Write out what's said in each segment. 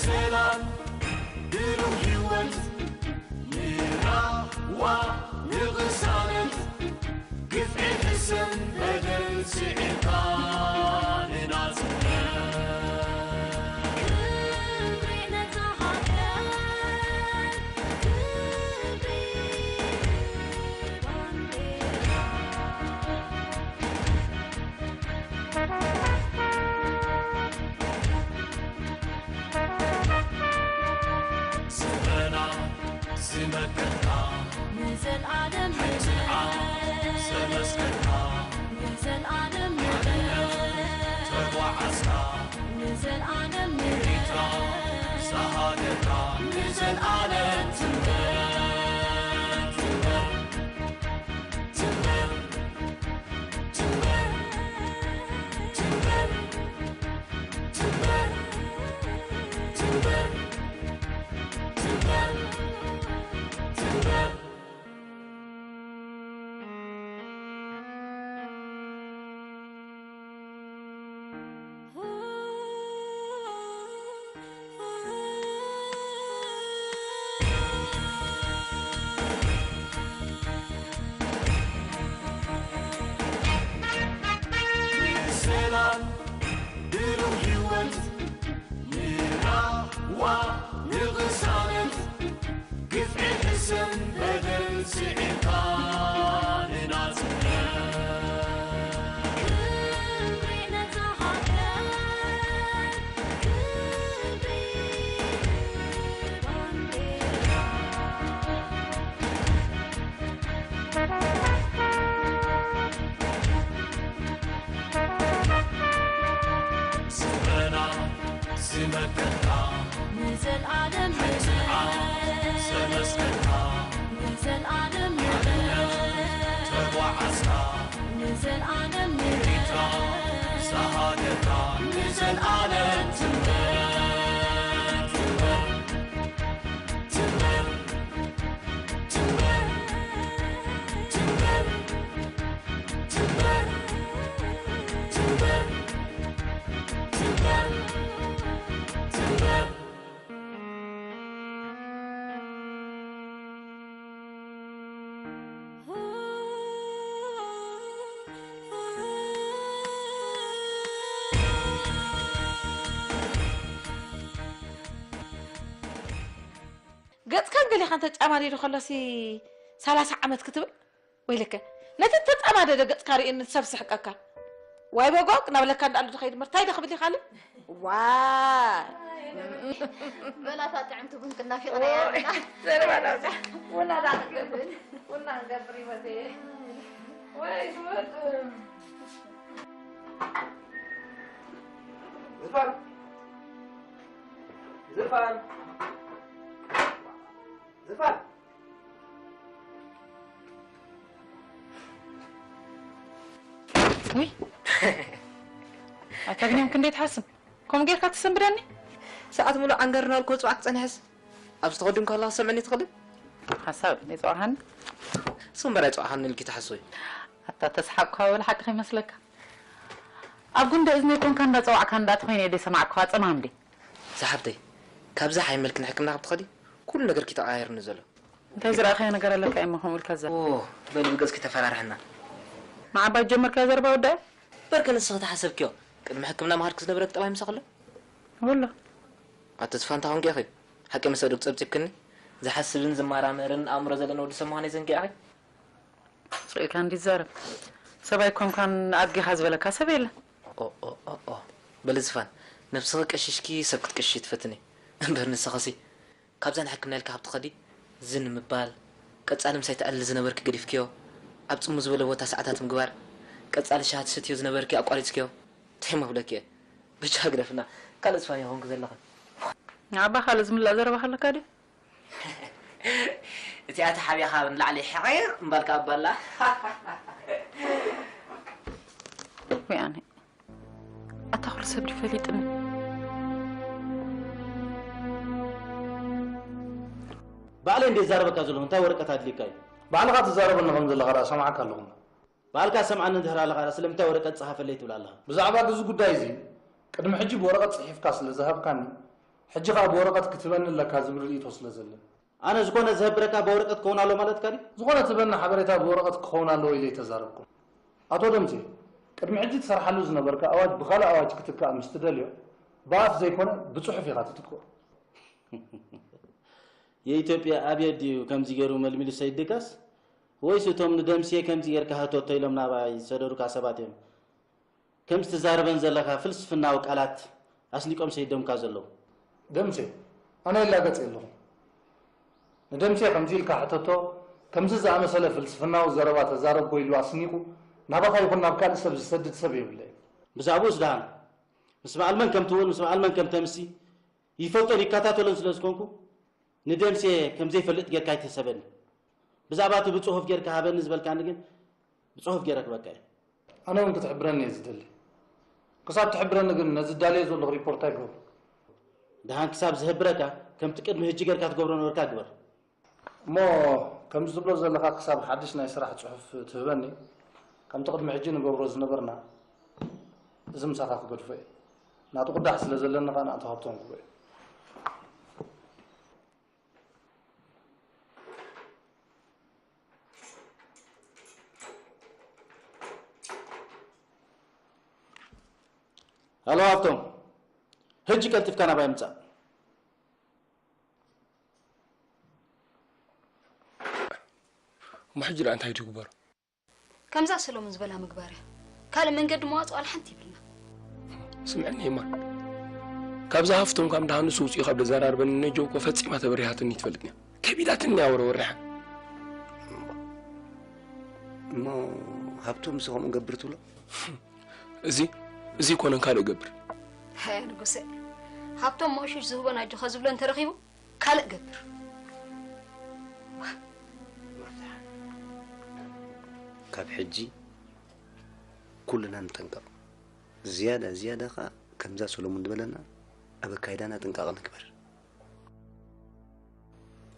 ሰላም ብሩህ ህይወት ንራህዋ ንቕሳነት ግፍዒ ሕሰም በደል ስዒርካ ንናጽነት ክብሪ ነታ ሃገር ክብሪ ባንዴራ ስረና ዝመከትካ ንዘልኣለም ሕትኣ ዘመስከርካ ንዘልኣለም ተጓዓዝካ ንዘልኣለም ሪታ ሳሃገርካ ንዘልኣለም ትንበር ትንበር ትንበር ትንበር ትንበር ሰላም ብሩህ ህይወት ንራህዋ ንቕሳነት ግፍዒ ሕሰም በደል ስዒርካ ንናጽነት ክብሪ ነታ ሃገር ክብሪ ባንዴራ ስረና ዝመከትካ ንዘልኣለም ሕትኣ ዘመስከርካ ንዘልኣለም ተጓዓዝካ ንዘልኣለም ሪታ ሳሃገርካ ንዘልኣለም ትንበር ትንበር ትንበር ትንበር ትንበር ትንበር ትንበር ትንበር ትንበር ገጽካን ገሊኻን ተጫማዲዱ ከሎሲ ሰላሳ ዓመት ክትብል ወይለከ ነቲ ተጻማደደ ገጽካ ርእየኒ ሰብ ስሕቀካ ዋይ በጎቅ ናብ ለካ እንዳኣሉ ድኸይድ ምርታይ ደኽብል ይኻል ዋ በላታ ጥዕምቲ ቡን ክናፊቕና እያ ዘረባና ቡና ዳኽብል ቡና ንገብር ይወት ወይ ዝወት ዝፋን ዝፋን ዝፋን ውይ ኣታ ብንያም ክንደይ ትሓስም ከምኡ ጌርካ ትሰንብደኒ ሰዓት ሙሉእ ዓንገርና ልኮ ጽባሕ ክጸንሐስ ኣብዚ ተኸዲንካ ኣለኻ ሰምዕኒ ትኽእል ሓሳብ ይጸዋሃኒ እሱ እምበር ኣይጸዋሃኒ ኢልኪ ትሓስዊ ኣታ ተስሓቅኳ ወላ ሓቂ ከይመስለካ ኣብ ጉንደ እዝነይ ኮንካ እንዳጸዋዕካ እንዳትኾይነ ደይ ሰማዕኳ ጸማም ደይ ዝሓፍተይ ካብዚ ሓይመልክን ሕክምና ካብ ትኸዲ ኩሉ ነገርኪ ተቐያየርኒ ዘሎ እንታይ ዝረኣኻዮ ነገር ኣለካ እሞ ከምኡ ኢልካ ዘ በሊ ብገጽኪ ተፈራርሕና መዓባይ ጀመርካዮ ዘረባ ወዳእ በርከ ንስኺ ተሓሰብክዮ ቅድሚ ሕክምና ምኻድኪ ዝነበረኪ ጠባይ ምሳኺ ኣሎ ወሎ ኣቶ ዝፋንታ ኮንኪ ኢኺ ሓቂ መሰ ዶ ክጸብጺብክኒ ዝሓስብን ዝመራመርን ኣእምሮ ዘለና ወዲ ሰብ ምዃነይ ዘንጊዕኺ ስቕ ኢልካ እንዲ ትዛረብ ሰብ ኣይኮንካን ኣድጊኻ ዝበለካ ሰብ የለን ኦ ኦ ኦ ኦ በሊ ዝፋን ነብስኺ ቀሺሽኪ ሰብ ክትቀሽሽ ትፈትኒ እምበር ንስኺሲ ካብዛ ንሕክምና ኢልካ ካብ ትኸዲ ዝን ምባል ቀጻሊ ምሳይ ትዕልሊ ዝነበርኪ ገዲፍክዮ፣ ኣብ ጽምው ዝበለ ቦታ ሰዓታት ምግባር፣ ቀጻሊ ሻሂ ትሰትዮ ዝነበርኪ ኣቋሪጽክዮ። እንታይ እሞ ክብለኪ እየ? ብቻ ግደፍና፣ ካልእ ዝፋን ኢኹንኪ ዘለኺ። ንዓባ ካልእ ዝምላእ ዘረባ ከለካ ድዩ? እቲኣ ተሓቢእካ ንላዕሊ ሕቕር እምባልካ ኣባላ። ወይ ኣነ፣ ኣታ ኩሉ ሰብ ድዩ ፈሊጥኒ? ባዕለይ እንደ ዛረበካ ዘለኹ እንታይ ወረቀት ኣድልዩካ እዩ? ባዕልኻ ትዛረበኒ ከም ዘለኻ ደኣ ሰማዕካ ኣለኹ። ባዕልካ ሰምዓኒ እንድሕር ኣለኻ ደኣ ስለምንታይ ወረቀት ጽሓፈለይ ትብል ኣለኻ? ብዛዕባ እዚ ጉዳይ እዚ ቅድሚ ሕጂ ብወረቀት ጽሒፍካ ስለ ዝሃብካኒ፣ ሕጂ ኸኣ ብወረቀት ክትበኒ ኣለካ ዝብል ርእይቶ ስለ ዘለኒ። ኣነ ዝኾነ ዝህብረካ ብወረቀት ክኸውን ኣለዎ ማለትካ ድዩ? ዝኾነ ትበኒ ሓበሬታ ብወረቀት ክኸውን ኣለዎ ኢለ ኣይተዛረብኩን። ኣቶ ደምሴ፣ ቅድሚ ሕጂ ትሰርሓሉ ዝነበርካ ኣዋጅ ብኻልእ ኣዋጅ ክትክኣ ምስ ትደልዮ፣ ብኣፍ ዘይኮነ ብጽሑፍ ኢኻ ትትክኦ። የኢትዮጵያ ኣብየት ድዩ ከምዚ ገይሩ መልሚሉ ሰይድ ድቃስ? ወይስ እቶም ንደምሴ ከምዚ ጌርካ ህተቶ ኢሎም ናባይ ዝሰደዱካ ሰባት እዮም ከምዚ ትዛረበን ዘለኻ ፍልስፍናዊ ቃላት ኣስኒቆም ሰይዶምካ ዘለዉ? ደምሴ፣ ኣነ ይላገጽ የለኹን። ንደምሴ ከምዚ ኢልካ ሕተቶ፣ ከምዚ ዝኣመሰለ ፍልስፍናዊ ዘረባ ተዛረብኮ ኢሉ ኣስኒቁ ናባኻ ይኹን ናብ ካልእ ሰብ ዝሰድድ ሰብ የብለይን። ብዛዕባኡስ ደሓን ምስ በዓል መን ከም ትውዕል ምስ በዓል መን ከም ተምሲ ይፈልጦን ይከታተሎን ስለ ዝኾንኩ ንደምሴ ከም ዘይፈልጥ ጌርካ ኣይትሕሰበኒ። ብዛዕባ እቲ ብጽሑፍ ጌርካ ሃበኒ ዝበልካኒ ግን ብጽሑፍ ጌረ ክበካ እየ። ኣነ እውን ክትሕብረኒ እየ ዝደሊ። ክሳብ ትሕብረኒ ግን ነዚ ዳልየ ዘለኹ ሪፖርት ኣይገብሮ። ደሓን ክሳብ ዝህብረካ ከምቲ ቅድሚ ሕጂ ጌርካ ትገብሮ ነበርካ ግበር። እሞ ከምዚ ትብሎ ዘለኻ ክሳብ ሓድሽ ናይ ስራሕ ጽሑፍ ትህበኒ፣ ከምቲ ቅድሚ ሕጂ ንገብሮ ዝነበርና፣ እዚ ምሳኻ ክገድፎ እየ። ናቱ ቅዳሕ ስለ ዘለኒ ኸኣ ናቱ ሃብቶም ክብሎ እየ። ሃሎ ሃብቶም፣ ሕጂ ቀልጢፍካ ናባይ ምጻእ። እሞ ሕጂ ደኣ እንታይ ትግበር? ከምዛ ሰሎሙን ዝበላ ምግባር እያ። ካልእ መንገዲ መዋጽኦ ዋላ ሓንቲ ይብልና። ስምዕኒ እማ፣ ካብዛ ሃፍቶም ካብ ደሃ ንሱ ውጽኡ ካብ ደዘራርበኒ ነጆ እኮ ፈጺማ ተበሪሃትኒ ትፈልጥኒ እያ። ከቢዳትኒ እያ ወረ ወሪሓ። እሞ ሃብቶም እዚ ከምኡ ገብር ትብሎ? እዚ፣ እዚ ይኮነን ካልእ ገብር። ሃያ ንጉሰ፣ ሃብቶም መቑሽሽ ዝህቦን ኣጆኻ ዝብሎ እንተረኺቡ፣ ካልእ ገብር። ካብ ሕጂ ኩልና ንጠንቀቕ። ዝያዳ፣ ዝያዳ ኸኣ ከምዛ ሰሎሙን ዝበለና ኣብ ኣካይዳና ጥንቃቐ ንግበር።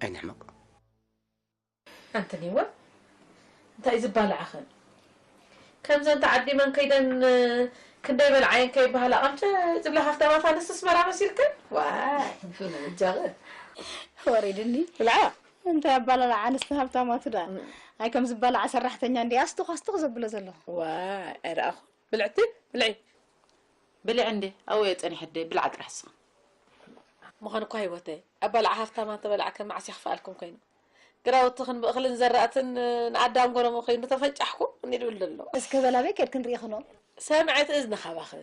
ኣይንሕመቕ። ኣንተኒ እወ፣ እንታይ ዝበላዓኸን? ከምዘን ተዓዲመን ከይደን፣ ክንደይ በልዓየን ከይበሃላ፣ ከምቲ ዝብላ ሃፍታማት ኣንስቲ ኣስመራ መሲልክን? ዋይ፣ ፍነ እጃኸ። ወሪድኒ። ብልዓ። እንታይ ኣባላልዓ ኣንስቲ ሃብታማት ደኣ? እም። ኣይ፣ ከም ዝበላዓ ሰራሕተኛ እንድየ ኣስቱኽ ኣስቱኽ ዘብሎ ዘለኹ። ዋይ፣ ኣይረኣኹን። ብልዕቲ፣ ብልዒ። ብልዒ እንዴ፣ ኣብኡ እየ ጸኒሐ ኣደይ፣ ብልዓ ጥራሕ እስኺ። ምዃን እኳ ህይወተይ፣ ኣባላዕ ሃፍታማት ተበላዕከ መዓስ የኽፍኣልኩም ኮይኑ። ግራውትኽን ብእኽልን ዘራእትን ንኣዳም ጎረሞ ኮይኑ ተፈንጫሕኩ እንዲ ድብል ዘሎ። እስከ በል ኣበይ ከድክን ርኢኽኖ? ሰምዐት እዝኒ ካባኽን።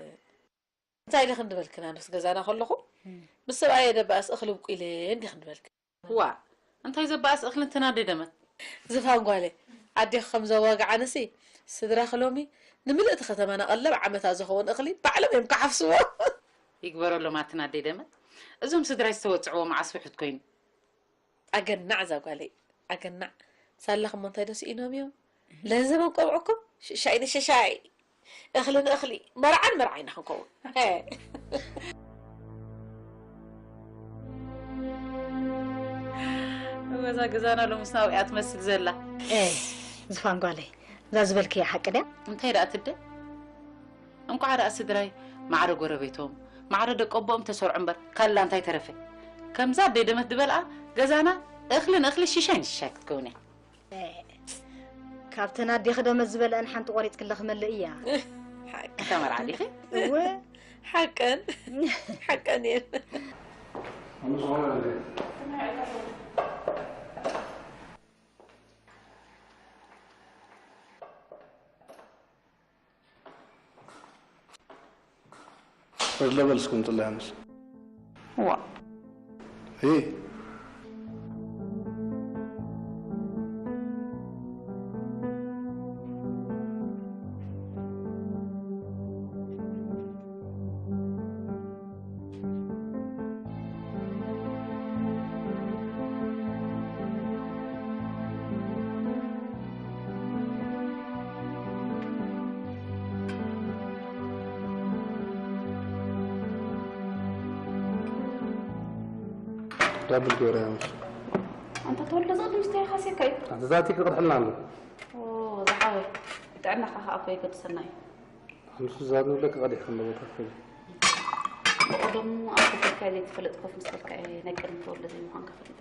እንታይ ኢለ ክንዲ በልክን ኣነስ ገዛና ከለኹ፣ እም። ምስ ሰብኣየ ደባእስ እኽሊ ብቁለ እንዲ ክንዲ በልክን። ዋእ፣ እንታይ ዘባእስ እኽሊ እንትን ኣደይ ደመት? ዝፋን ጓለይ፣ ኣዴኺ ከም ዘዋግዓንሲ፣ ስድራኺ ሎሚ ንምልእቲ ከተማና ቀለብ ዓመታ ዝኸውን እኽሊ ባዕሎም እዮም ክሓፍስዎ። ይግበረሎም ኣትን ኣደይ ደመት። እዞም ስድራይ ዝተወጽዕዎ መዓስ ውሑድ ኮይኑ። ኣገናዕ እዛ ጓለይ፣ ኣገናዕ። ሳላኺ እሞ እንታይ ዶ ስኢኖም እዮም? ለዘበን ቆብዑ እኮ ሽሻይ ንሽሻይ፣ እኽሊ ንእኽሊ፣ መርዓን መርዓይና ክንከውን። ሄ። እወ፣ እዛ ገዛና ሎምስ ናብኣ እያ ትመስል ዘላ። ኤ፣ ዝፋን ጓለይ፣ እዛ ዝበልክያ ሓቂ ድያ? እንታይ ደኣ ትደ? እንኳዕ ደኣ ስድራይ ማዕረ ጎረቤቶም፣ ማዕረ ደቂ ኣቦኦም ተሰርዑ እምበር፣ ካላ እንታይ ተረፈ? ከምዛ ኣደይ ደመት ዝበልኣ ገዛና እኽሊ ንእኽሊ ሽሻይ ንሽሻይ ክትከውን እያ። ካብተን ኣዴኺ ደመት ዝበልአን ሓንቲ ቆሪጽክላ ክመልእ እያ። ሓቂ። እታ መርዓ ዲኺ? እወ። ሓቀን። ሓቀን እየን። ርድ ለበል እስኩም ጥላ ያምስ። ዋ። እይ። ዛብል ገይረ ምስ ኣንታ ተወልደ ዘቕድም ስታይ ካሴካ እዩ። ኣንተ ዛቲ ክቕድሐልና ኣሎ። ኦ ዝሓወይ፣ ጥዕናኻ ከዓ እኮ የገድሰና እዩ። ንሱ ዛብል ለክ ቀዲሕ ከም ቦታ ክል ብቐደሙ ኣብ ክፍልካ ዘይትፈልጥ ኮፍ ምስ በልካ እየ ናይ ቅድሚ ተወልደ ዘይምዃንካ ፈሊጠ።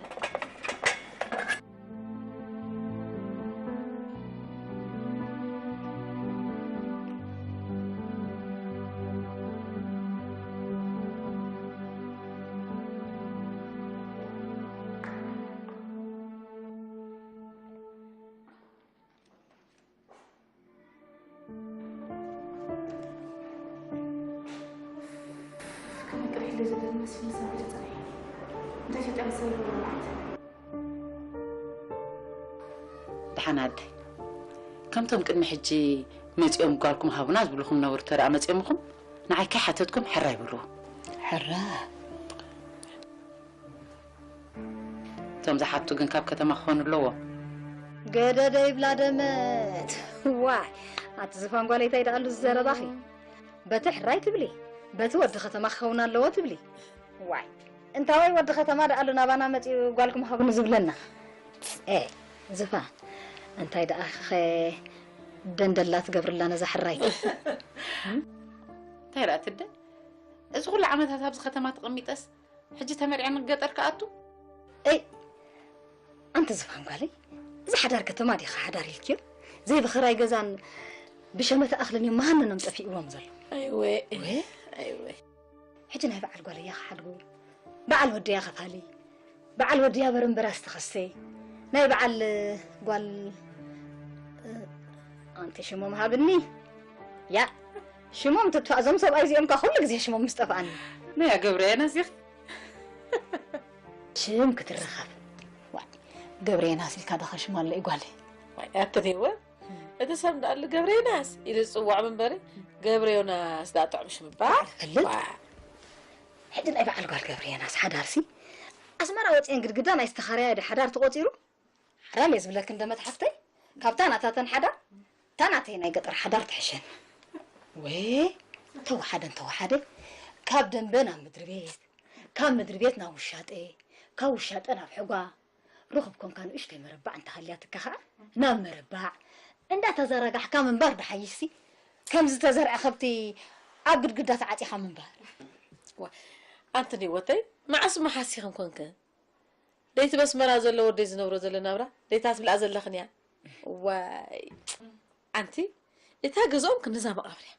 ከመይ ቅርሕ ኢለ ዝብል መስፍን ሰብለ ጸኒሐ። እንታይ ፈጢረ ሰብ ይብሎ ማለት? ደሓን ኣደ፣ ከምቶም ቅድሚ ሕጂ መጺኦም ጓልኩም ሃቡና ዝብልኹም ነበሩ ተደኣ መጺኦምኹም ንዓይ ከይሓተትኩም ሕራይ በልዎ። ሕራ እቶም ዝሓቱ ግን ካብ ከተማ ክኾኑ ኣለዎም። ገደደ ይብላ ደመት። ዋይ ኣቲ ዝፋን ጓለይ እንታይ ደኣሉ ዝዘረባኺ? በቲ ሕራይ ትብሊ፣ በቲ ወዲ ከተማ ክኸውን ኣለዎ ትብሊ። ዋይ እንታወይ ወዲ ከተማ ደኣሉ ናባና መፂኡ ጓልኩም ሃብኒ ዝብለና? ኤ ዝፋን እንታይ ደኣ ኸ ደንደላ ትገብርላ ነዛ ሕራይ? እንታይ ደኣ ትደ እዚ ኩሉ ዓመታት ኣብዚ ከተማ ተቐሚጠስ ሕጂ ተመርዕያ ንገጠር ክኣቱ? እይ ኣንቲ ዝፋን ጓለይ፣ እዚ ሓዳር ከተማ ዲኻ ሓዳር ኢልክዮ? ዘይብኽራይ ገዛን ብሸመተ ኣኽልን እዮም መሃነኖም ጠፊእዎም ዘሎ። ኣይወ ወይ ኣይወ ሕጂ ናይ በዓል ጓለያ ክሓድጉ፣ በዓል ወደያ ኸፋሊ፣ በዓል ወደያ በረምበራ ዝተኸሰ ናይ በዓል ጓል ኣንቲ ሽሞም ሃብኒ ያ ሽሞም ትጥፋእ። እዞም ሰብኣይ እዚኦም ካ ኩሉ ግዜ ሽሞም ምስ ጠፍኣኒ። ነያ ገብረየናስ ኢኺ። ሽም ክትረኸብ። ዋይ ገብረየናስ ኢልካ ዶ ከሽማ ኣሎ እዩ ጓለይ። ዋይ ኣትሪወ እቲ ሰብ እንዳኣሉ ገብረየናስ ኢሉ ዝፅዋዕ ምንበሪ ገብረዮናስ ዳ ጥዑም ሽም እባ። ፈልጥ። ዋ። ሕጂ ናይ በዓል ጓል ገብረየናስ ሓዳርሲ ኣስመራ ወፅየን ግድግዳ ናይ ዝተኻረያ ዶ ሓዳር ተቆፂሩ? ሓራም እየ ዝብለክን ደመት ሓፍተይ፣ ካብታ ናታተን ሓዳር እታ ናተይ ናይ ገጠር ሓዳር ትሕሸኒ። ወይ ተወሓደ እንተወሓደ ካብ ደንበ ናብ ምድሪ ቤት፣ ካብ ምድሪ ቤት ናብ ውሻጠ፣ ካብ ውሻጠ ናብ ሕጓ፣ ርኹብ ኮንካ ንእሽተይ መረባዕ እንተሃልያትካ ኸዓ ናብ መረባዕ እንዳተዘራጋሕካ ምንባር ድሓይሽሲ፣ ከም ዝተዘርዐ ከብቲ ኣብ ግድግዳ ተዓፂኻ ምንባር። ኣንቲ ህይወተይ መዓስ መሓሲኽን ኮንክን? ደይቲ በስመራ ዘሎ ወደይ ዝነብሮ ዘሎ ናብራ ደይታ ትብልኣ ዘለኽን እያ። ዋይ ኣንቲ እታ ገዝኦም ክንዛ መቓብር እያ።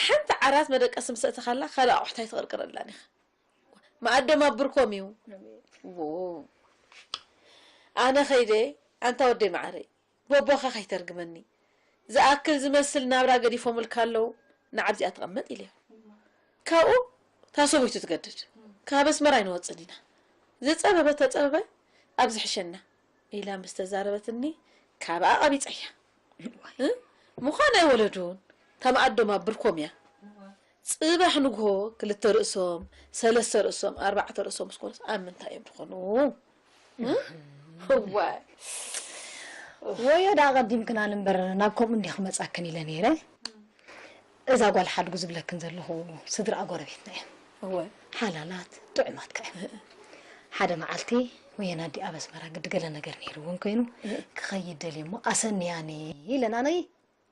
ሓንቲ ዓራት መደቀሲ ምስ ኣእተኻላ ካልእ ኣቑሑት ኣይትቕርቅረላን ኢኻ። መኣዶም ኣብ ብርኮም እዩ። ዎ ኣነ ኸይደ ኣንታ ወደይ መዓረይ ቦቦኻ ከይተርግመኒ ዝኣክል ዝመስል ናብራ ገዲፎምልካ ኣለዉ ንዓብዚኣ ትቐመጥ ኢለዮ። ካብኡ እታ ሰበይቱ ትገድድ ካብ ኣስመራ ኣይንወፅን ኢና ዝፀበበ ተፀበበ ኣብዚ ሕሸና ኢላ ምስ ተዛረበትኒ ካብኣ ቀቢፀያ። ምዃን ኣይወለዱን እታ መኣዶም ኣብ ብርኮም እያ። ፅባሕ ንግሆ ክልተ ርእሶም ሰለስተ ርእሶም ኣርባዕተ ርእሶም ምስ ኮኑስ ኣብ ምንታይ እዮም ዝኾኑ? እዋይ ወዮ ደኣ ቀዲምክናን እምበር ናብ ከምኡ እንዲኺ ክመጻክን ኢለ ነይረ። እዛ ጓል ሓድጉ ዝብለክን ዘለኹ ስድራኣ ጎረቤትና እየን። እወ ሓላላት ጥዑማት ከ ሓደ መዓልቲ ወየን ኣዲኣ ኣብ ኣስመራ ግዲ ገለ ነገር ነይርወን ኮይኑ ክኸይድ ደልየ እሞ ኣሰንያኒ ኢለን ኣነይ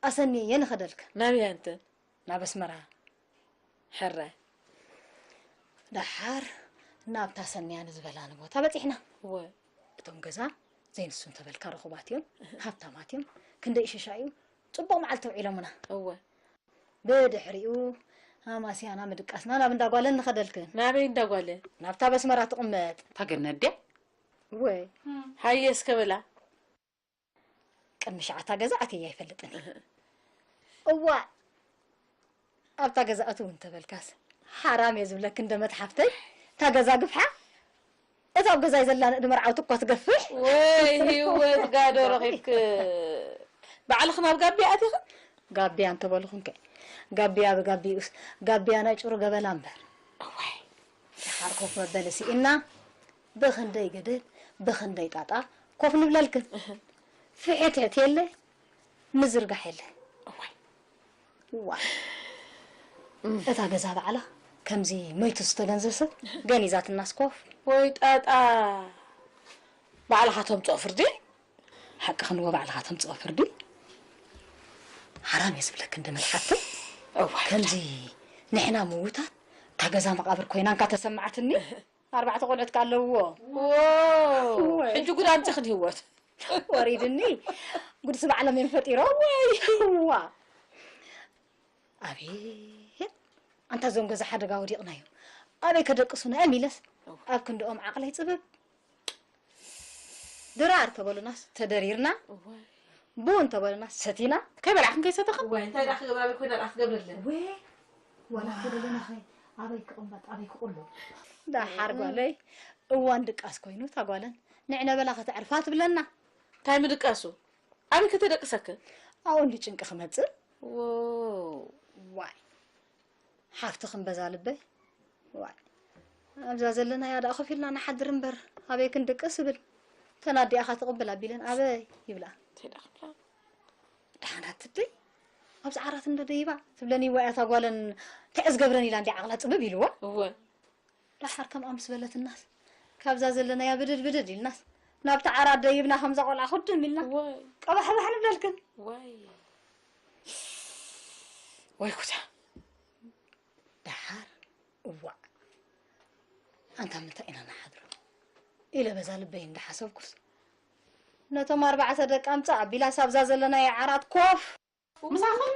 ኣሰንየ እየ ንኸደልክን። ናበይ ኣንተ? ናብ ኣስመራ። ሕራይ። ደሓር ናብታ ሰንያ ንዝበላኒ ቦታ በፂሕና። እወ። እቶም ገዛ ዘይንሱ እንተበልካ ርኹባት እዮም፣ ሃብታማት እዮም፣ ክንደይ ሽሻ እዩ፣ ፅቡቕ መዓልቲ ኣውዒሎምና። እወ። ብድሕሪኡ ኣማስያና ምድቃስና ናብ እንዳጓለ ንኸደልክን። ናበይ እንዳጓለ? ናብታ በስመራ ትቕመጥ። ታገነት ድያ? እወ። ሃየ እስከ በላ። ቅድሚ ሸዓታ ገዛ ኣትየ ኣይፈልጥን እየ። እዋእ ኣብታ ገዛ እትው እንተበልካስ ሓራም እየ ዝብለኪ እንደ መትሓፍተይ እታ ገዛ ግፍሓ እታ ኣብ ገዛይ ዘላ ንእዲ መርዓውቲ እኳ ትገፍሕ። ወይ ህይወት ጋዶ ረኺብክ ባዕልኽ ናብ ጋቢያ ኣቲኽን? ጋቢያ እንተበልኹንከ ጋቢያ ብጋቢኡስ ጋቢያ ናይ ጭሩ ገበላ እምበር። እዋይ ደሓር ኮፍ መበሊ ስኢንና ብኽንደይ ገደል ብኽንደይ ጣጣ ኮፍ ንብለልክን። ፍሕትሕት የለ ምዝርጋሕ የለ። እዋይ እዋ እታ ገዛ ባዕላ ከምዚ መይቱ ዝተገንዘ ሰብ ገኒዛትናስ ኮፍ። ወይ ጣጣ፣ ባዕልኻ ተምፅኦ ፍርዲ። ሓቂ ክንዎ ባዕልኻ ተምፅኦ ፍርዲ። ሓራም እየ ዝብለክ እንደ መልሓትይ። እዋይ። ከምዚ ንሕና ምውታት እታ ገዛ መቓብር ኮይና እንካ ተሰማዕትኒ። ኣርባዕተ ቆልዑት ከ ኣለውዎ። ወይ። ሕጂ ጉድ ኣምፂኽን ህይወት። ወሪድኒ። ጉድስ ባዕሎም እዮም ፈጢሮም። ዋ። ኣቤት ኣንታ እዞም ገዛ ሓደጋ ወዲቕናዮም። ኣበይ ከደቅሱና እዮም ኢለስ ኣብ ክንድኦም ዓቕለይ ፅብብ። ድራር ተበሉናስ ተደሪርና። እዋይ። ቡን ተበሉናስ ሰቲና። ከይበላዕክን ከይሰተኽን? እዋይ፣ እንታይ ደኣ ክገብር፣ ኣበይ ኮይና ደኣ ክትገብረለን? ወይ ዋላ እኮ ደለና ኸ ኣበይ ክቕመጥ ኣበይ ክቕሎ? ደሓር ጓለይ እዋን ድቃስ ኮይኑ እታ ጓለን ንዕነ በላ ከተዕርፋ ትብለና። እንታይ ምድቃሱ? ኣበይ ከተደቅሰክን? ኣብኡ እንዲ ጭንቂ ክመጽእ። ዎ። ዋይ ሓፍትኽን በዛ ልበይ። ዋይ ኣብዛ ዘለናያ ደኣ ኮፍ ኢልና ንሓድር እምበር ኣበይ ክንድቅስ እብል። ተን ኣዲኣኻ ትቕብል ኣቢለን ኣበይ ይብላ። እንታይ ደኣ ክብላ? ደሓን ኣትደይ ኣብዚ ዓራት እንዶ ደይባ ትብለኒ። ዋይ ኣታ ጓለን እንታይ እየ ዝገብረን ኢላ እንዲ ዓቕላ ጽብብ ኢልዋ። እወ። ደሓር ከምኣ ምስ በለትናስ ካብዛ ዘለናያ ብድድ ብድድ ኢልናስ ናብቲ ዓራት ደይብና ከምዛ ቆልዓ ክድም ኢልና እወ። ቀባሕባሕ ንብለልክን። ወይ። ወይ ኩታ። ደሓር እዋእ ኣንታ ምንታይ ኢና ንሓድሮ ኢለ በዛ ልበይ እንዳሓሰብኩስ ነቶም ኣርባዕተ ደቂ ኣምጻእ ኣቢላስ ኣብዛ ዘለናያ ዓራት ኮፍ ምሳኹም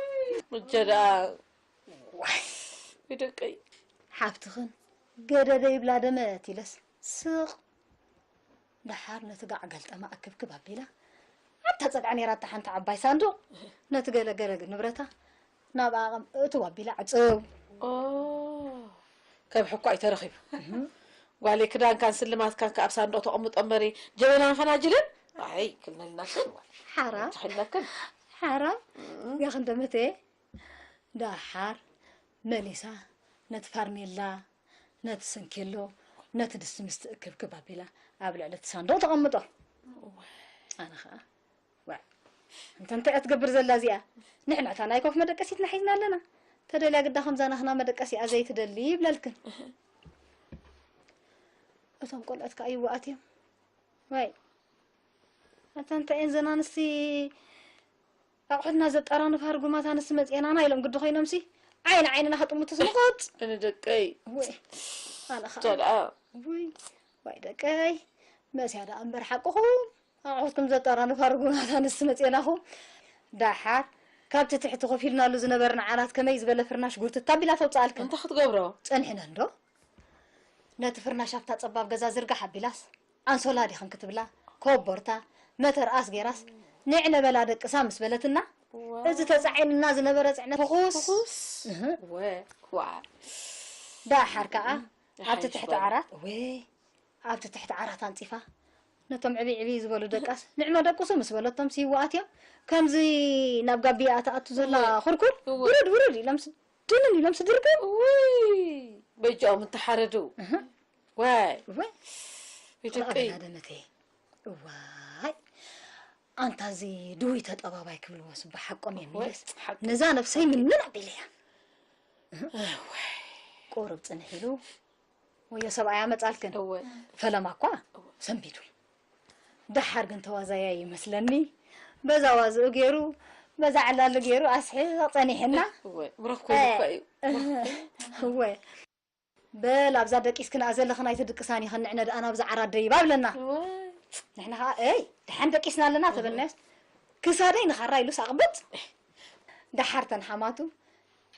እጀ ደኣ ዋይ ደቀይ ሓፍትኽን ገደደ ይብላ ደመት ኢለስ ስቕ ደሓር ነቲ ጋዕ ገልጠማ እክብክብ ኣቢላ ኣብታ ጸግዓ ነይራታ ሓንቲ ዓባይ ሳንዱቕ ነቲ ገለገለ ንብረታ ናብ ኣቐም እትው ኣቢላ ዕጽው ኦ ከብሒ እኳ እዩ ተረኺቡ። ጓለይ ክዳንካን ስልማትካን ከ ኣብ ሳንዱቕ ተቐምጦ እምበሪ ጀበናን ፈናጅልን ኣይ ክልነልናክን ሓራ ትሕልነክን ሓራ ያኽን ደመተ ደሓር መሊሳ ነቲ ፋርኔላ ነቲ ሰንኬሎ ነቲ ድስቲ ምስቲ እክብክብ ኣቢላ ኣብ ልዕሊ እቲ ሳንዱቕ ተቐምጦ። ኣነ ኸኣ ዋዕ እንተ እንታይ እያ ትገብር ዘላ እዚኣ? ንሕና እታ ናይ ኮፍ መደቀሲትና ሒዝና ኣለና። ተደልያ ግዳ ከምዛ ናኽና መደቀሲኣ ዘይትደሊ ይብለልክን። እቶም ቆልዑት ከኣ ይዋኣት እዮም። ዋይ ኣታ እንታይ እየን ዘን ኣንስቲ ኣቑሑትና ዘጠራንፋ ርጉማት ኣንስቲ መፅኤናና ኢሎም ግዲ ኮይኖምሲ ዓይኒ ዓይንና ከጥምቱ ስምቆፅ እኒ ደቀይ ወይ ኣነ ከዓ ጀልኣ ወይ ዋይ ደቀይ መስያ ደኣ እምበር ሓቅኹም ኣቑሑትኩም ዘጠራንፋ ርጉማት ኣንስቲ መፅኤናኹም ደሓር ካብቲ ትሕቲ ኮፍ ኢልናሉ ዝነበርና ዓራት ከመይ ዝበለ ፍርናሽ ጉርትት ኣቢላ ተውፅኣልክን እንታይ ክትገብሮ ፀኒሕና እንዶ ነቲ ፍርናሽ ኣብታ ፀባብ ገዛ ዝርጋሕ ኣቢላስ ኣንሶላ ዲኽን ክትብላ ኮቦርታ መተርኣስ ገይራስ ንዕነ በላ ደቅሳ ምስ በለትና እዚ ተፃዒንና ዝነበረ ፅዕነት ፍኹስ ፍኹስ እህ፣ ወ ዋ ደሓር ከዓ ኣብቲ ትሕቲ ዓራት ወይ ኣብቲ ትሕቲ ዓራት ኣንፂፋ ነቶም ዕብይ ዕብይ ዝበሉ ደቃስ ንዕመ ደቅሱ ምስ በለቶም ስይዋኣት እዮም ከምዚ ናብ ጋቢያ ተኣቱ ዘላ ኩርኩር ውርድ ውርድ ኢሎምስ ድንን ኢሎም ስድርግም ውይ በጃኦም እንተሓረዱ ዋይ ወይ ይትቅይ ኣበና ደመተይ እዋይ ኣንታ እዚ ድውይ ተጠባባይ ክብልዎ ስባ ሓቆም እዮም ወይ ኢለስ ሓቂ ነዛ ነብሰይ ምንን ኣቢለያ ዋይ ቁሩብ ፅንሕ ኢሉ ወዮ ሰብኣያ መፃልክን እወ ፈለማ እኳ እወ ሰንቢዱ ደሓር ግን ተዋዛያ ይመስለኒ በዛ ዋዝኡ ገይሩ በዛ ዕላሉ ገይሩ ኣስሒቕ ጸኒሕና እወ ብሩኽ ኮይኑ እኮ እዩ እወ በል ኣብዛ ደቂስክን ዘለኽን ኣይትድቅሳን ይኸንዕነ ደኣ ናብዛ ዓራት ደይባ ብለና እወ ንሕና ኸዓ እይ ደሓን ደቂስና ኣለና ተበልናዮስ ክሳደይ ንኻራ ኢሉስ ኣቕብጥ ደሓር ተን ሓማቱ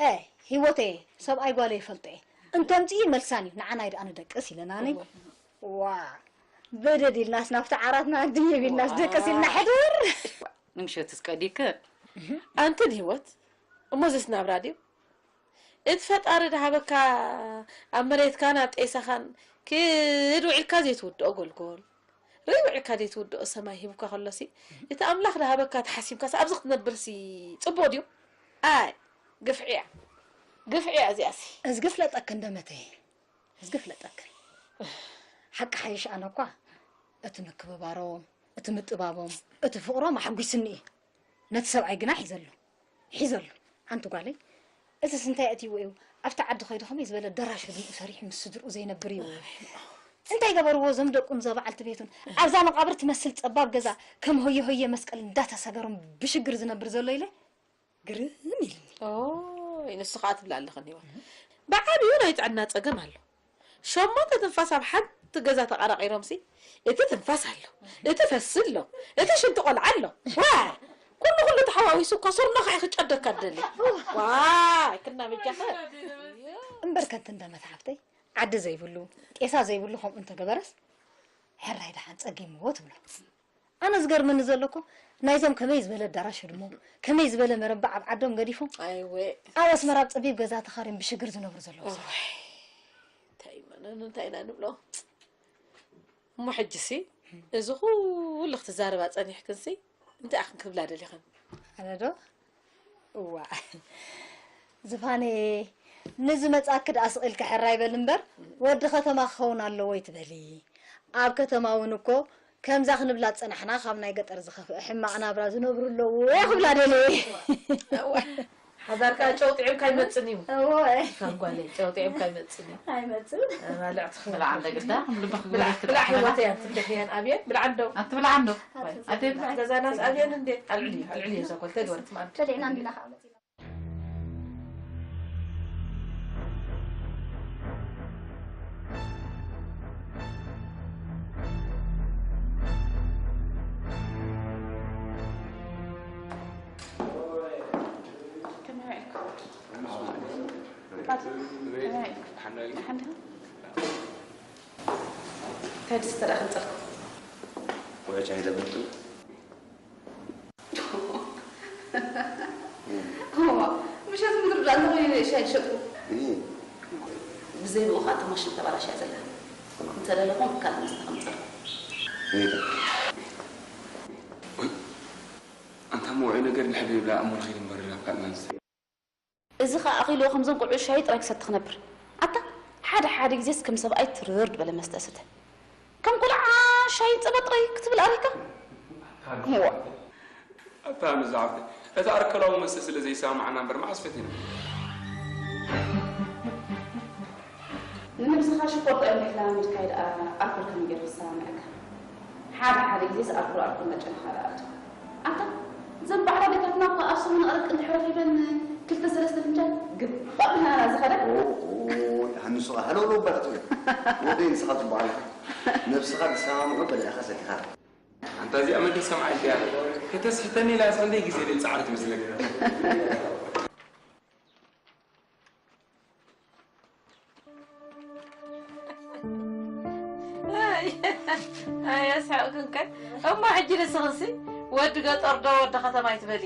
እ ሂወተየ ሰብኣይ ጓለ ይፈልጦ እየ እንተምፅኢ መልሳን እዩ ንዓናይ ደኣ ንደቅስ ኢለናኒ ዋ በደድ ኢልናስ ናብቲ ዓራትና ድይብ ኢልናስ ደቅስ ኢልና ሕድር ንምሸትስ ቀዲከ ኣንትን ህይወት እሞ ዘስናብራ ድዩ እቲ ፈጣሪ ድሃበካ ኣብ መሬትካን ኣብ ጤሳኻን ክድ ውዒልካ ዘይትውድኦ ጎልጎል ርብዕካ ዘይትውድኦ ሰማይ ሂቡካ ከሎሲ እቲ ኣምላኽ ድሃበካ ተሓሲብካስ ኣብዚ ክትነብርሲ ጽቡቕ ድዩ? ኣይ ግፍዒያ ግፍዒያ እዚኣሲ። እዝጊ ፍለጠክን ደመተይ እዝጊ ፍለጠክን ሓቂ ሓይሽ ኣነ እኳ እቲ ምክብባሮም እቲ ምጥባቦም እቲ ፍቕሮም ኣሕጒስኒ እዩ ነቲ ሰብኣይ ግና ሒዘሉ ሒዘሉ ሓንቲ ጓለይ እዝስ እንታይ ኣእትይዎ እዩ ኣብቲ ዓዲ ከይዱ ከመይ ዝበለ ደራሽ ህድምኡ ሰሪሑ ምስ ስድርኡ ዘይነብር እዩ። እንታይ ገበርዎ እዞም ደቁን እዛ በዓልቲ ቤቱን ኣብዛ መቓብር ትመስል ጸባብ ገዛ ከም ሆየ ሆየ መስቀል እንዳተሰገሮም ብሽግር ዝነብር ዘሎ ኢለ ግርም ኢልኒ። ኦይ፣ ንሱ ኸኣ ትብላ ኣለኽን ሂወት። ብዓቢኡ ናይ ጥዕና ጸገም ኣሎ። ሸሞንተ ትንፋስ ኣብ ሓንቲ ገዛ ተቓራቒሮምሲ፣ እቲ ትንፋስ ኣሎ፣ እቲ ፈሲ ኣሎ፣ እቲ ሽንቲ ቆልዓ ኣሎ። ዋ! ኩሉ ኩሉ ተሓዋዊሱ እኮ ሱርናኻ እዩ ክጨደካ ደሊ። ዋይ፣ ክና በጃኻ። እምበር ከንት እንደ መትሓፍተይ፣ ዓዲ ዘይብሉ፣ ጤሳ ዘይብሉ ከምኡ እንተገበረስ፣ ሕራይ ደሓን ጸጊምዎ ትብሎ። ኣነ ዝገርመኒ ዘሎ እኮ፣ ናይዞም ከመይ ዝበለ ኣዳራሽ ህድሞ፣ ከመይ ዝበለ መረባ ኣብ ዓዶም ገዲፎም፣ ኣይወ። ኣብ ኣስመራ ኣብ ጸቢብ ገዛ ተኻርዮም ብሽግር ዝነብሩ ዘለዉ ሰባት። እዋይ፣ እንታይ ኢና ን-፣ እንታይ ኢና ንብሎ? እሞ ሕጂሲ፣ እዚ ኩሉ ክትዛረባ ጸኒሕክንሲ፣ እንታይ ኣኽን ክብላ ደሊኽን? ኣነ ዶ? እዋእ። ዝፋነየ፣ ንዝመጻኪ ደኣ ስቕ ኢልኪ ሕራይ በሊ እምበር፣ ወዲ ከተማ ክኸውን ኣለዎ ኣይትበሊ። ኣብ ከተማ እውን እኮ ከምዛ ክንብላ ዝጸናሕና ካብ ናይ ገጠር ዝኸፍእ ሕማቕ ናብራ ዝነብሩ ኣለዉ ክብላ ደልየ። እዋ። ሓዳርካ ጨው ጥዒምካ ኣይመጽን እዩ። እወ። ፋንጓለይ፣ ጨው ጥዒምካ ኣይመጽን እዩ። ኣይመጽን። ኣባልዕቲ ብላዕ እንደ ግዳ፣ ልብኽ ብላዕ፣ ግበረልክ ብላዕ ብላዕ። ህይወተይ ኣንት እንደ ህያን ኣብየን፣ ብላዕ እንዶ። ኣቲ ብላዕ እንዶ። ኣቲ ኣቲ ብላዕ። ገዛናስ ኣብየን እንዴ? ኣልዕሊ፣ ኣልዕሊ እዛ ጓል ተግበርት ማለት። ተደዒና እንዲና ካብ መጺና። ከመይ ውዒልኩም? ፋቲ፣ ከመይ ውዒልኩም? ደሓን ዲኹም? እንታይ ድስተ ደኣ ከምጸልኩም? ውዕጫ ይለምጡ። እዋ፣ ምሸት ምድሪ ደኣ እንተኾይኑ ሻሂ ትሸጥኩ። እህ። ብዘይ ብኡ ኸኣ እታ ማሽን ተባላሽያ ዘላ። እንተደለኹም ካልእ መስተኹም ጸርፉ። እህ። ወይ፣ ኣንታ እሞ ውዑይ ነገር ንሕድ ይብላ እሞ ንኸይድ እምበር ናብ ካልእ መንስቲ። እዚ ኸኣ ኣኺልዎ ከምዞም ቆልዑ ሻሂ ጥራይ ክሰቲ ክነብር። ኣታ፣ ሓደ ሓደ ግዜስ ከም ሰብኣይ ትርር ዝበለ መስተ ስተ። ከም ቆልዓ ሻሂ ጸባ ጥራይ ክትብል ኣሪካ? እዋ። ኣታ መዛዕብቲ፣ እቲ ኣርከላዊ መስተ ስለ ዘይሰማማዓና እምበር መዓስ ፈቲና። ንነብስኻ ሽኮር ጥራይ ምሕላም ምድካይ ደኣ ኣልኮል ከመይ ገይሩ ክሰማምዐካ? ሓደ ሓደ ግዜስ ኣልኮል ኣልኮል እናጨነኻ ደኣ ኣቱ። ኣታ፣ እዘን ባዕላ ደቃትና እኮ ኣብ ሰሙን ኣረቂ እንድሕር ረኺበን ክልተ ሰለስተ ፍንጃል ግባእ ኢልና ኢና ዝኸዳ። ኦ፣ ኦ፣ ሃንሱ ሃለውለው በለት እዩ። ወደይ ንስኻ ትበሃል። ነብስኻ ዝሰማምዑ በሊዕኻ ሰቲኻ። ኣንታ እዚኣ መን ተሰምዓ ኢልካያ? ከተስሕተኒ ኢላ ክንደይ ግዜ ድየ ጻዕሪ ትመስለካ? ኣይ፣ ኣይ፣ ኣስሓቕክን ከ። እሞ ሕጂ ንስኽንሲ ወዲ ገጠር ዶ ወዲ ከተማ ኣይትበሊ?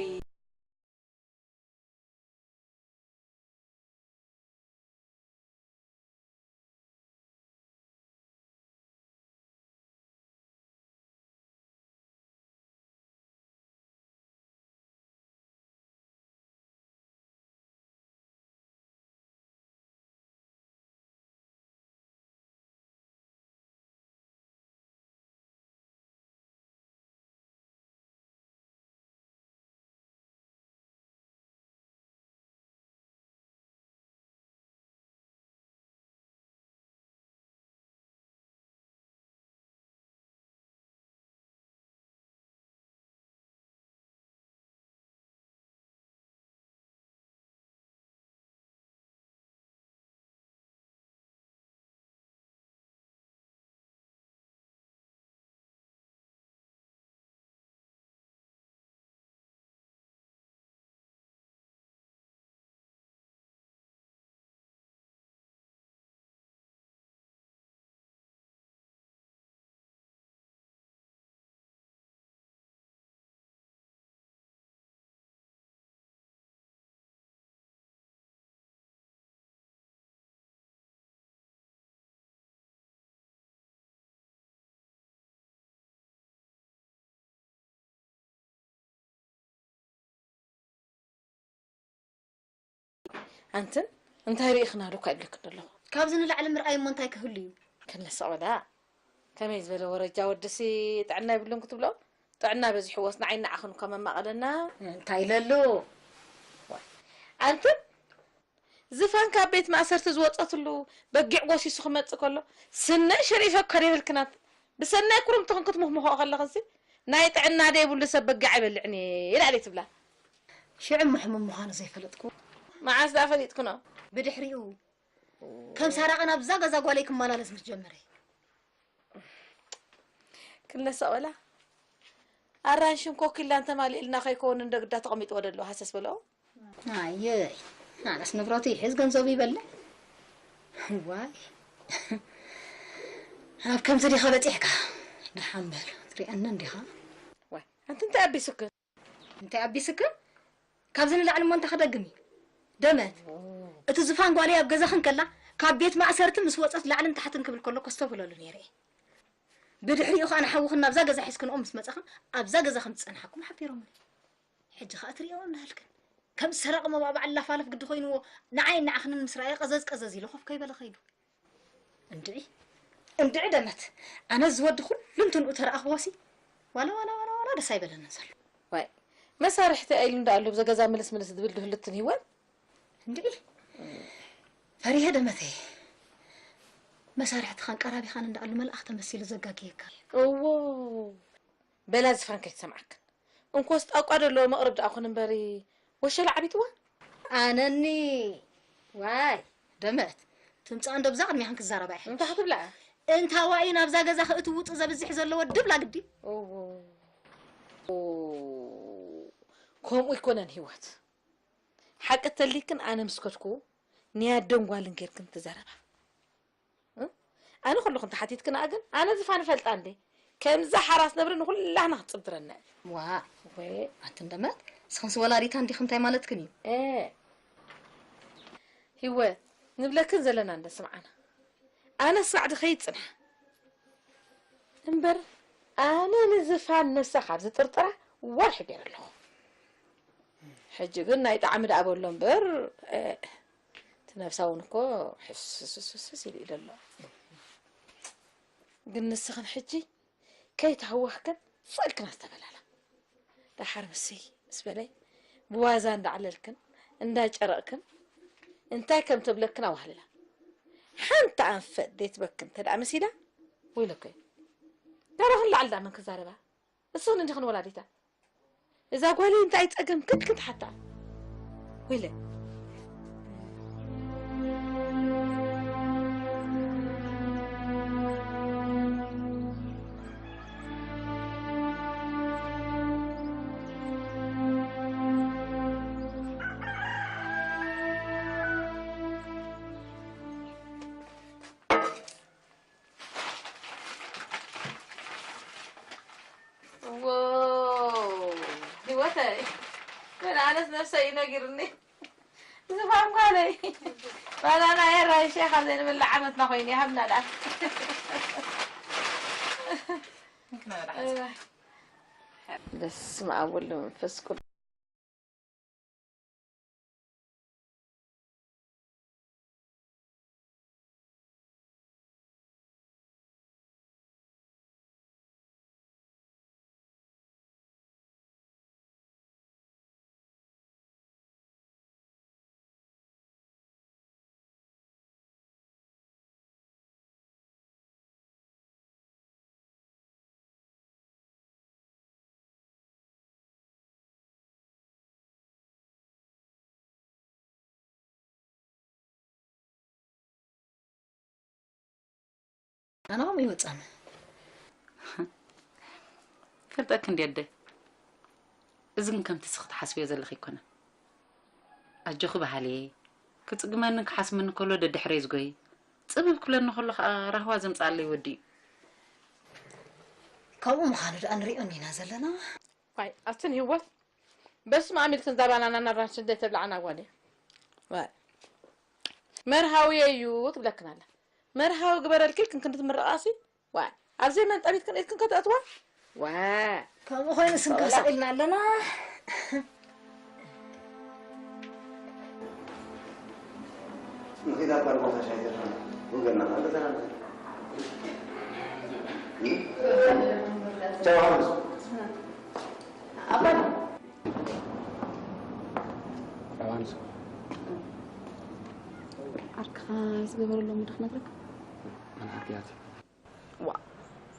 ኣንትን እንታይ ርኢኽና ዶ እኳ ይብለክን ኣለኹ። ካብዚ ንላዕሊ ምርኣይ እሞ እንታይ ክህሉ እዩ? ክንስቕ በላ። ከመይ ዝበለ ወረጃ ወድሲ ጥዕና ይብሉን ክትብሎ? ጥዕና በዚሕዎስ ንዓይ ንዓኽን እኳ መማቐለና። እንታይ ኢለሉ? ዋይ። ኣንትን ዝፋን ካብ ቤት ማእሰርቲ ዝወጸትሉ በጊዕ ጎሲሱ ክመጽእ ከሎ፣ ስነይ ሸሪፈ ከር የብልክናት። ብሰናይ ኩርምትኽን ክትሙኽሙኽኦ ከለኽንሲ፣ ናይ ጥዕና ደይብሉ ሰብ በጊዕ ኣይበልዕን እየ ኢላ ድየ ትብላ? ሽዑ እሞ ሕሙም ምዃኑ ዘይፈለጥኩ። መዓስ ደኣ ፈሊጥክኖ? ብድሕሪኡ፣ ከም ሳራቐ ናብዛ ገዛ ጓለይ ክመላለስ ምስ ጀመረ። ክነሳ ወላ ኣራንሽን ኮኪላን ተማሊእልና ከይከውን እንደ ግዳ ተቐሚጥዎ ደሎ ሃሰስ በልኦ። ኣየይ፣ ኣነስ ንብረቱ ይሕዝ ገንዘቡ ይበልዕ። ዋይ፣ ኣብ ከምዚ ዲኻ በጺሕካ? ደሓን በል፣ ትሪኣኒ እንዲኻ። ዋይ፣ ኣንቲ እንታይ ኣቢሱክን? እንታይ ኣቢስክን? ካብዚ ንላዕሊ እሞ እንታይ ክደግም እዩ? ደመት፣ እቲ ዝፋን ጓለይ ኣብ ገዛኽን ከላ፣ ካብ ቤት ማእሰርቲ ምስ ወጸት ላዕልን ታሕትን ክብል ከሎ ከስተብህለሉ ነይረ እየ። ብድሕሪኡ ኸኣ ንሓውኽን ናብዛ ገዛ ሒዝክንኦ ምስ መጻኽን፣ ኣብዛ ገዛ ከም ዝጸንሓኩም ሓቢሮምኒ። ሕጂ ኸኣ ትርእዮ እንዳሃልክን። ከም ሰራቒ መባእ በዓል ላፋለፍ ግዲ ኮይንዎ፣ ንዓይን ንዓኽንን ምስ ረኣየ ቀዘዝ ቀዘዝ ኢሉ ኮፍ ከይበለ ከይዱ። እንድዒ፣ እንድዒ ደመት፣ ኣነ እዚ ወዲ ኩሉ እንትንኡ ተረኣኽዎሲ፣ ዋላ፣ ዋላ፣ ዋላ፣ ዋላ ደስ ኣይበለንን ዘሎ። ዋይ፣ መሳርሕቲ ኣይሉ እንዳኣሉ ብዘገዛ ምልስ ምልስ ዝብል ድህልትን ህይወት። እንድዒ፣ ፈሪሀ ደመተይ። መሳርሕትኻን ቀራቢኻን እንዳኣሉ መልኣኽ ተመሲሉ ዘጋግየካ። እዎ፣ በላ ዝፋን ከይትሰምዓክን። እንኮስ ጣቋ ደሎ መቕርብ ደኣ ኩን እምበሪ፣ ወሸላ ዓቢጥዋ። ኣነኒ፣ ዋይ፣ ደመት፣ ትምጻእ እንዶ ብዛ ቅድሚያ ክንክዛረባ ኢኺ። እንታይ ክትብላ? እንታዋይ ናብዛ ገዛ ክእትው ውጽእ ዘብዝሕ ዘለዎ ድብላ ግዲ። እዎ። ከምኡ ይኮነን ህይወት። ሓቂ ተሊክን ኣነ ምስ ከድኩ ንያደን ጓልን ጌርክን ትዛረባ። እ? ኣነ ከለኹ እንተሓቲትክንኣ ግን፣ ኣነ ዝፋን እፈልጣ እንዴ? ከምዛ ሓራስ ነብሪ ንኹላህና ክትጽብትረና እያ። ዋ፣ ወይ፣ ኣቲ እንደመት፣ ንስኽንስ ወላዲታ እንዲኽ እንታይ ማለትክን እዩ? እ። ሂወ፣ ንብለክን ዘለና እንደ ስምዓና። ኣነ ሳዕ ድኸይድ ጽንሓ። እምበር፣ ኣነ ንዝፋን ነሳ ካብ ዝጥርጥራ ወርሒ ገይረ ኣለኹ። ሕጂ ግን ናይ ጣዕሚ ደኣ በሎ እምበር፣ እ፣ እቲ ነብሳ እውን እኮ ሕስስስስ ኢሉ ኢሉ ኣሎ። ግን ንስኽን ሕጂ ከይተሃወኽክን ስቕ ኢልክን ኣስተበላላ። ደሓር ምስይ ምስ በለይ ብዋዛ እንዳዕለልክን እንዳጨረቕክን እንታይ ከም ትብለክን ኣዋህልላ። ሓንቲ ኣንፈት ዘይትበክን እንተ ደኣ መሲላ ወይለኮይ። ደረኽን ላዕሊ ደኣ መን ክዛረባ? እስኽን እንዲኽን ወላዲታ። እዛ ጓለይ እንታይ ጸገም ክትክን ትሓታ? ወይለ። ዎ፣ ህይወተይ፣ ምን ኣነስ ነብሰይ እዩ ነጊርኒ። ዝፋን ጓለይ፣ ባናና የራይ ሼኻ ዘይንብላዕ ዓመትና ኮይኑ ይሃብና ደኣ። በስመ ኣብ ወወልድ ወመንፈስ ቅዱስ። ኣነ ከምኡ ይወጻኒ። ፈልጠኪ እንዲ ኣደ። እዚ ግን ከምቲ እስኺ ትሓስብዮ ዘለኺ ኣይኮነን። ኣጆኺ በሃሊ እየ። ክጽግመንን ክሓስመኒ ከሎ ደድሕረይ ዝጎይ። ጽብብ ክብለኒ ከሎ ከኣ ራህዋ ዘምጽኣለይ ወዲ እዩ። ከምኡ ምዃኑ ደኣ ንሪኦ እንዲና ዘለና። ዋይ፣ ኣትን ህይወት፣ በስመ ኣብ ኢልክን እዛ ባናናን ኣራንሽን ዘይተብልዓና ጓል እያ። ዋይ። መርሃዊ እዩ ትብለክን ኣላ። መርሃዊ ግበረልኪ ኢልክን ክንዲ ትምርቓሲ? ዋይ። ኣብ ዘይመንጠቢትክን ኢድክን ከተእትዋ? ዋይ። ከምኡ ኮይኑ ስንክሳቕ ኢልና ኣለና። ንኺድ ኣባ ንቦታ ሻሂ ዘፍርና። ወገንና፣ ኣብ ገዛና ንኺድ። እ? ቻው፣ ሓሙስ። ኣባ። ቻው፣ ሓሙስ። ዝገበረሎም ምድኽ ነግረካ። መን ሓቅያት ዋ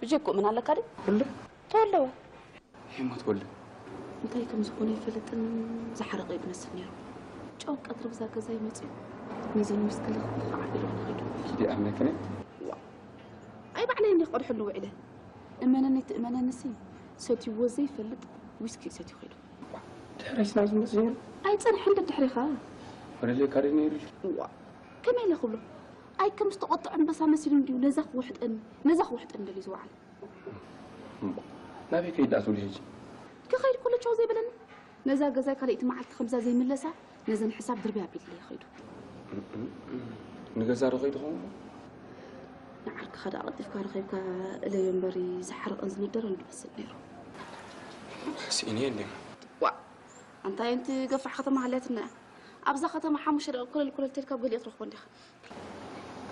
ብጀኩ ምን ኣለካ ዲ ኩሉ ተወለወ ሂሞት ኩሉ እንታይ ከም ዝኾነ ይፈልጥን ዝሓረቐ እዩ ዝመስል ነይሩ። ጨው ቀትሪ ብዛ ገዛ ይመፅኡ ነዘን ምስ ክልተ ዓቢሉ ንኸይዱ ኪዲ ኣምነክኒ ዋ ኣይ ባዕለይ እንዲ ክቐድሐሉ ውዒለ እመነኒ ትእመነንሲ ሰትይዎ ዘይፈልጥ ዊስኪ ሰትዩ ኸይዱ። ድሕረይ ስናብ ዝመፅእ ኣይፀንሐን ደድሕሪኻ ወለለይ ካዲ ነይሩ ዋ ከመይ ኢለ ክብሎ ኣይ ከም ዝተቆጥዐ ኣንበሳ መሲሉ እንድዩ ነዛ ክውሕጠኒ ነዛ ክውሕጠኒ ደልዩ ዝወዓለ ናበይ ከይድ ኣትውሊ ሕጂ ክኸይድ ኩሉ ቸው ዘይበለኒ ነዛ ገዛይ ካልኣይቲ መዓልቲ ከምዛ ዘይምለሳ ነዘን ሕሳብ ድርብያ ኣቢልለይ ይኸይዱ ንገዛ ዶ ከይድ ኸውን ንዓርክኻ ደኣ ቀልጢፍካ ረኺብካ እለዮ እምበሪ ዝሓረቐን ዝነደረን ዝመስል ነይሩ ስኢነ እንዲ ዋ ኣንታይ እንቲ ገፋሕ ከተማ ሃልያትና እያ ኣብዛ ከተማ ሓሙሽተ ደቂ ኮለል ኮለል ተልካ ገሊኦ ትረኽቦ እንዲኻ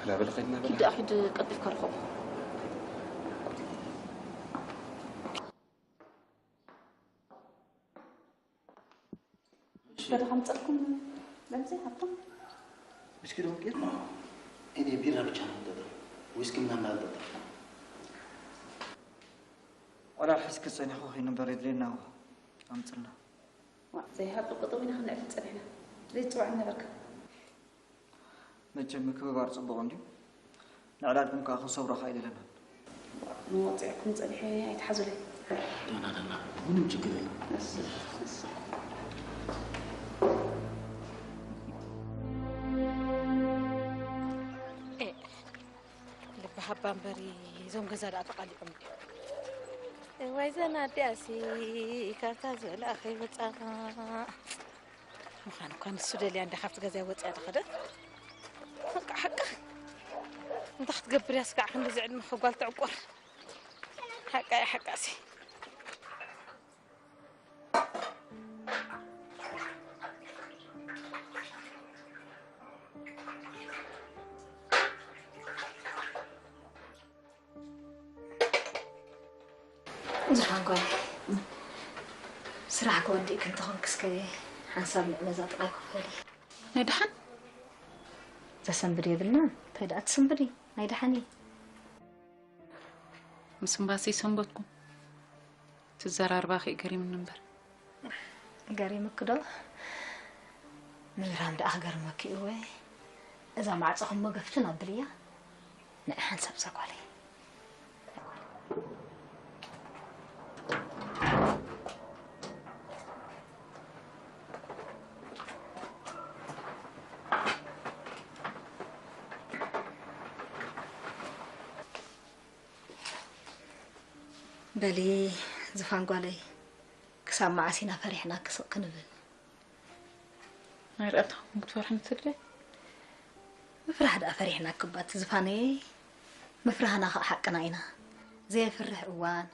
ክላበለ ከይድና በላ ኪድ ደኣ ኪድ ቀልጢፍካ ርኸቦ ገዳ ከምፀልኩም ለምዘ ሃብቶም ዊስኪ ዶ ጌር እኔ ቢራ ብቻ ነው የምጠጣው። ዊስኪ ምናምን አልጠጣም። ቆልዓ ሒዝኪ ጸኒኹ ከይንበር የድልየና እኮ ኣምጽልና። ዋ ዘይሃብጡ ቅጥው ኢና ክንዕልል ጸኒሕና ዘይትጽውዐኒ ነበርካ መቸም ምክብባር ጽቡቕ እንድዩ። ንዕላልኩም ከኣ ክንሰብሮ ከኣ ኣይደለናን። ንወጽዕኩም ጸኒሐ ኣይትሓዙለይ ደህና ደህና ምንም ችግር የለም። ልቢ ሃባ እምበሪ እዞም ገዛ ደኣ ተቓሊዖም ድዮም እዋይ ዘን ኣዲኣሲ ካብታ ዝበልኣ ከይወፃ ምዃን እኳ ንሱ ደልያ እንዳ ካብቲ ገዛ ወፅያ ተኸደት በቃ ሓቃ እንታ ክትገብር እያ ስጋዕ ክንድዚ ዕድመ ከጓል ተዕቆር ሓቃ እያ ሓቃሲ ዝሓንጓል ስራሕ ክወዲእ ክንተኾንክስከ ሓንሳብ ንዕመዛ ጥቓይ ክፈሊ ናይ ደሓን ዘሰንብድ የብልና እንታይ ደኣ ትስንብዲ ናይ ደሓን እዩ ምስ እምባሲ ሰንበትኩም ትዘራርባ ከይ ገሪምኒ እምበር ገሪምኪ ዶ ምግራም ደኣ ክገርመኪ እወ እዛ ማዕፆ ክሞ ገፍትን ኣብልያ ንዒ ሓንሳብ እዛ ጓለይ በሊ ዝፋን ጓለይ ክሳብ መዓስ ኢና ፈሪሕናኪ ስቕ ክንብል ናይ ርኣታኹም ክትፈርሑ ንትደይ ምፍራሕ ደኣ ፈሪሕናኪ እባ እቲ ዝፋነየይ ምፍራህና ኸኣ ሓቅና ኢና ዘየፍርሕ እዋን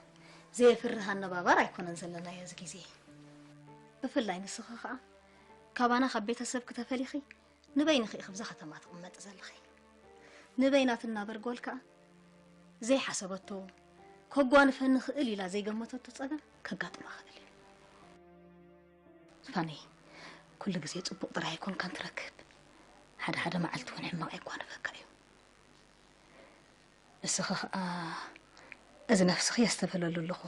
ዘየፍርህ ኣነባባር ኣይኮነን ዘለናዮ እዚ ግዜ ብፍላይ ንስኺ ኸኣ ካባና ካብ ቤተሰብኪ ተፈሊኺ ንበይንኺ ኢኺ ብዛ ከተማ ትቕመጢ ዘለኺ ንበይና ትናበር ጓል ከኣ ዘይሓሰበቶ ከጓንፈኒ ክእል ኢላ ዘይገመተቶ ጸገም ከጋጥማ ክእል እዩ። ዝፋነይ ኩሉ ግዜ ጽቡቕ ጥራይ ኣይኮንካን ትረክብ ሓደ ሓደ መዓልቲ እውን ሕማቕ የጓንፈካ እዩ። ንስኺ ኸኣ እዚ ነፍስኺ የስተብህለሉ ኣለኹ።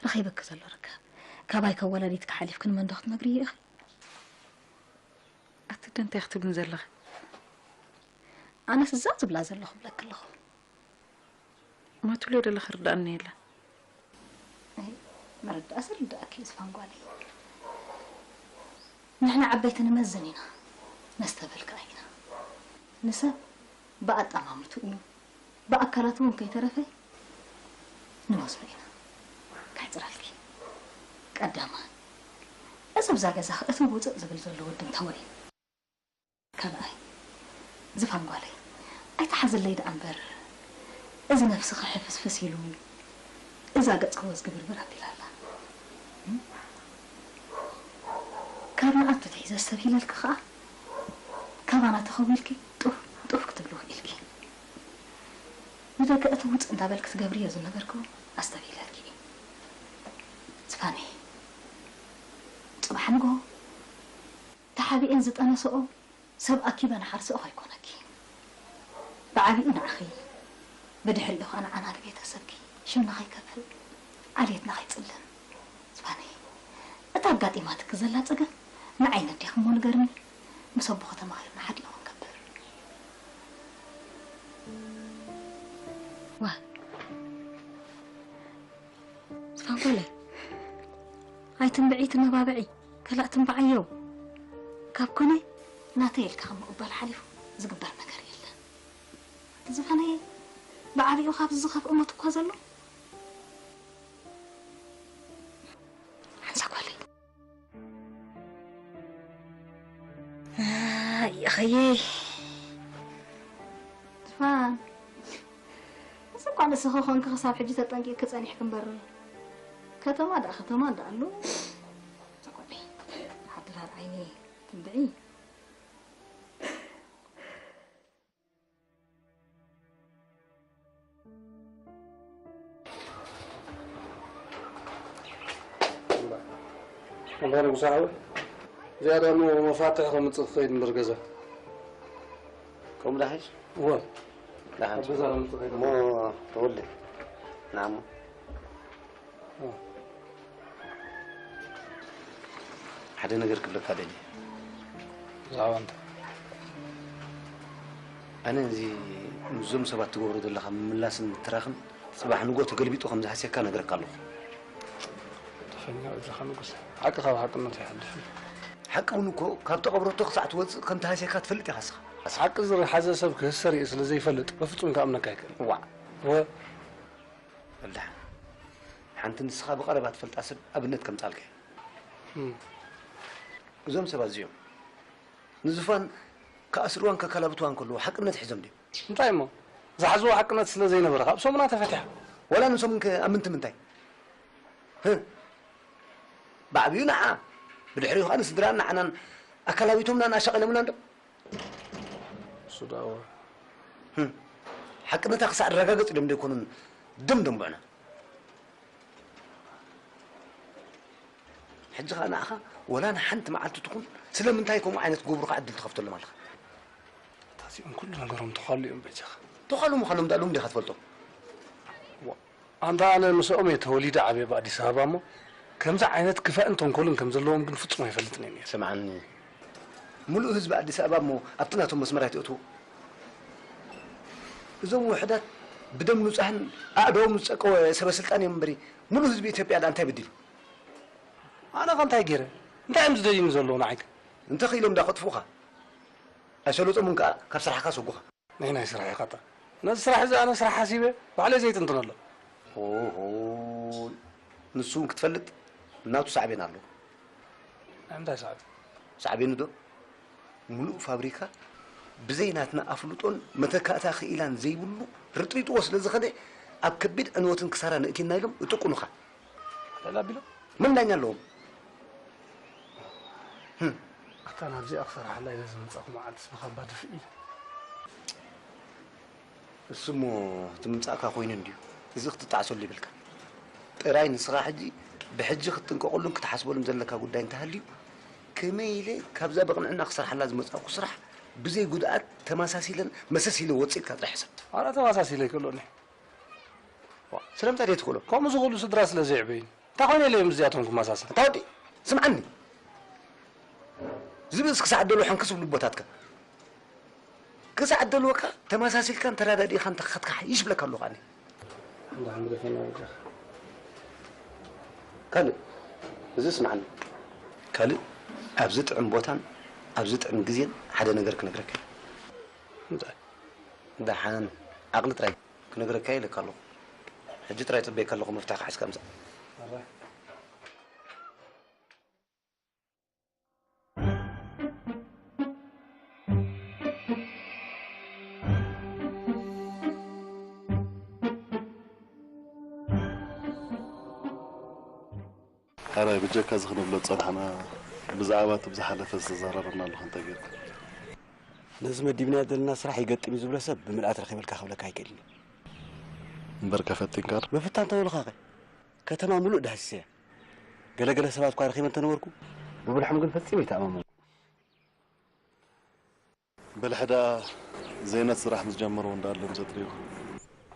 ረኺብኪ ዘሎ ርክብ ካባይ ካብ ወላዲትኪ ሓሊፍኪ ንመን ዶ ክትነግርዮ ኢኺ? ኣቲ እንታይ ክትብልኒ ዘለኺ? ኣነስ እዛ ዝብላ ዘለኹ እብለኪ ኣለኹ። ማቱልዮ ደለ ክርዳእኒ የለን። ኣይ መረዳእሲ ርዳእኪ እዩ ዝፋን ጓለይ። ንሕና ዓበይቲ ንመዝን ኢና ነስተብህል ከኣ ኢና። ንሰብ ብኣጠማምትኡ ብኣካላቱ እውን ከይተረፈ ንወስዶ ኢና። ከሕፅረልኪ ቀዳማይ እዚ ኣብዛ ገዛ እቲ ውፅእ ዝብል ዘሎ ወዲ እንታወይ እዩ? ካልኣይ ዝፋን ጓለይ ኣይትሓዝለይ ደኣ እምበር እዚ ነፍስኺ ሕፍስፍስ ኢሉ እዛ ገፅኪ ወዝግብርብር ኣቢላ ኣላ። ካብ ንኣቱ ትሒዘ ኣስተብሂለልኪ ኸኣ ካባና ተኸዊልኪ ጡፍ ጡፍ ክትብሊ ውዒልኪ። ንደገ እቲ ውፅእ እንዳበልኪ ትገብርዮ ዝነበርኪ እውን ኣስተብሂለልኪ። ዝፋነይ ፅባሕ ንግሆ ተሓቢኤን ዝጠነሰኦ ሰብ ኣኪበ ንሓርሲ እኮ ኣይኮነኪ። ብዓቢኡ ንዓኺ፣ ብድሕሪኡ ኸኣ ንዓና ንቤተሰብኪ ሽምና ኸይከፍእ፣ ዓሌትና ኸይጽልም። ዝፋነይ፣ እታ ኣጋጢማትኪ ዘላ ጸገም ንዓይ ነዴኺ እሞ ንገርኒ። ምስ ኣቦኺ ተማኺርና ሓዲኡ ክንገብር። ዋ፣ ዝፋን ጓለይ፣ ኣይትንብዒ፣ ትነባብዒ፣ ከላእ ትንብዓዮ። ካብ ኮነ ናተይ ኢልካ ካብ ምቕባል ሓሊፉ ዝግበር ነገር የለን። ዝፋነይ፣ ብዓቢኡ ካብዚ ዝኸፍእ ሞት እኳ ዘሎ። ሓንሳ ጓለይ። ኣይ፣ እኸየይ። ዝፋን፣ እዚ እኳ ንስኺ ኾንኪ ክሳብ ሕጂ ተጠንቂቕኪ ጸኒሕኪ እምበር፣ ከተማ ደኣ ከተማ እንዳ ኣሉ። እዛ ጓለይ፣ ሓድራር ዓይኒ ትንብዒ። እምበር ንጉስ ሓወይ፣ እዚኣ ደኣ እሞ መፋትሕ ከምጽእ ክኸይድ እምበር ገዛ። ከምኡ ዳሕሽ? እወ። ዳሓን ኣብ ገዛ ከምጽእ ክኸይድ እሞ እምበር። ተወልደ። ናሞ። እወ። ሓደ ነገር ክብለካ ደልየ። ብዛዕባ እንታይ? ኣነ እዚ ምስዞም ሰባት ትገብሮ ዘለኻ ምምላስን ምትራኽን ጽባሕ ንግሆ ተገልቢጡ ከም ዝሃስየካ ነግረካ ኣለኹ። ተፈኛ እዚኻ ንጉስ፣ ሓቂ ካብ ሓቅነቱ ኣይሓልፍን። ሓቂ እውን እኮ ካብ ተቐብረቶ ክሳዕ ትወጽእ ከም ተሃስየካ ትፈልጥ ኢኻ እስኻ። ሓቂ ዝሓዘ ሰብ ክህሰር እዩ ስለ ዘይፈልጥ በፍጹም ክኣምነካ ኣይክእልን። ዋዕ። ወ- በል ደሓን። ሓንቲ ንስኻ ብቐረባ ትፈልጣ ሰብ ኣብነት ከምጻልካ እየ። እም። እዞም ሰባት እዚኦም ንዙፋን ክኣስርዋን ከከላብትዋን ከለዉ ሓቅነት ሒዞም ድዮም? እንታይ እሞ? ዝሓዝዎ ሓቅነት ስለ ዘይነበረ ካብ ሰሙና ተፈቲሓ። ዋላ ንሶም እንከ ኣምንቲ ምንታይ? ህህ። ብዓብዩ ንዓ፣ ብድሕሪኡ ኸኣ ንስድራን ንዓናን ኣካላዊቶምናን ኣሻቒሎምናን ዶ? እሱ ደኣ እወ። ህም። ሓቅነታ ክሳዕ ኣረጋገጽ ኢሎም ዶ ኣይኮኑን ደም ደንቡዕና? ሕጂ ኸኣ ንዓኻ ወላ ንሓንቲ መዓልቲ ትኹን ስለምንታይ ከምኡ ዓይነት ክገብሩኻ ዕድል ትኸፍተሎም ኣለኻ? ኣታ እዚኦም ኩሉ ነገሮም ተዃሉ እዮም በጃኻ። ተዃሉ ምዃኖም ደኣ ሎም ዲኻ ትፈልጦም? ዋ፣ ኣንታ ኣነ ምስኦም እየ ተወሊደ ዓብየ ብኣዲስ ኣበባ እሞ ከምዚ ዓይነት ክፋእን ተንኮልን ከም ዘለዎም ግን ፍጹም ኣይፈልጥን እየ ነይረ። ስምዓኒ፣ ምሉእ ህዝቢ ኣዲስ ኣበባ እሞ ኣብቲ ናቶም መስመር ኣይትእትዎ። እዞም ውሑዳት ብደም ንጹሃን ኣእዳዎም ዝጸቀወ ሰበ ስልጣን እዮም እምበሪ፣ ምሉእ ህዝቢ ኢትዮጵያ ደኣ እንታይ በዲሉ? ኣነ ኸ እንታይ ገይረ? እንታይ እዮም ዝደልዩኒ ዘለዉ ንዓይ ከ? እንተ ኽኢሎም ደኣ ከጥፍኡኻ። ኣይሰለጦምን ከኣ ካብ ስራሕካ ሰጉኻ። ናይ ናይ ስራሕ ኢኻ እታ። ነዚ ስራሕ እዚ ኣነ ስራሕ ሓሲበ ባዕለይ ዘይጥንጥነሉ። ኦሆ፣ ንሱ እውን ክትፈልጥ ናቱ ሳዕቤን ኣለዎ። ናይ ምንታይ ሳዕቤን? ሳዕቤኑ ዶ? ምሉእ ፋብሪካ ብዘይ ናትና ኣፍልጦን መተካእታ ክኢላን ዘይብሉ ርጥሪጥዎ ስለ ዝኸደ ኣብ ከቢድ ዕንወትን ክሳራን እእቲና ኢሎም እጥቁኑኻ። እንታይ ኣቢሎም? ምን ዳኛ ኣለዎም? ህም። ኣታ ናብዚኣ ክሰርሓላ ኢለ ዝመጻኹ መዓልትስ ብኻባ ድፍእ ኢለ። እሱ እሞ እቲ ምምጻእካ ኮይኑ እንድዩ። እዚ ክትጣዕሰሉ ይብልካ። ጥራይ ንስኻ ሕጂ ብሕጂ ክትጥንቀቐሉን ክትሓስበሉን ዘለካ ጉዳይ እንተሃልዩ፣ ከመይ ኢለ ካብዛ ብቕንዕና ክሰርሓላ ዝመጻእኩ ስራሕ ብዘይ ጉድኣት ተመሳሲለን መሰስ ኢለ ወጺእልካ ጥራሕ ሕሰብ። ኣረ ተመሳሲለ ኣይክእሎን እየ። ዋ፣ ስለምንታይ ደይ ትኽእሎ? ከምኡ ዝኽእሉ ስድራ ስለ ዘየዕበዩኒ። እንታይ ኮይነ ኢለ እዮም እዚኣቶም ክመሳሰል? ኣታ ወዲ፣ ስምዓኒ። ዝብእስ ክሳዕ ደሎ ሕንክስ ብልቦታትካ። ክሳዕ ደልወካ ተመሳሲልካን ተረዳዲእኻን ተኻትካ ይሽብለካ ኣለኹ ኣነ። እንዳ ሓምድ ፈና ወጃኻ። ካልእ፣ እዚ ስምዓኒ። ካልእ፣ ኣብዚ ጥዕም ቦታን ኣብዚ ጥዕም ግዜን ሓደ ነገር ክነግረካ እየ። እንታይ? ደሓን፣ ዓቕሊ ጥራይ ክነግረካ እየ ኢለካ ኣለኹ። ሕጂ ጥራይ ጽበየካ ኣለኹ፣ መፍትሕካ ሒዝካ ምጻእ። ኣረ። ሕራይ፣ ብጀካ እዚ ክንብሎ ዝጸናሕና፣ ብዛዕባ እቲ ብዝሓለፈ ዝተዘራረብናሉ ከ እንታይ ጌርካ? ነዚ መዲብናዮ ዘለና ስራሕ ይገጥም እዩ ዝብሎ ሰብ ብምልኣት ረኺበልካ ክብለካ ኣይክእልን እየ። እምበርከ ፈቲንካ ዶ? ምፍታን ተበልኻኸ? ከተማ ምሉእ ዳህሲሰያ። ገለገለ ሰባት እኳ ረኺበ እንተነበርኩ፣ ብብልሖም ግን ፈጺመ ኣይተኣማመንኩ። ብልሕዳ ዘይነት ስራሕ ምስ ጀመሩ እንዳሎም ዘጥርዩ።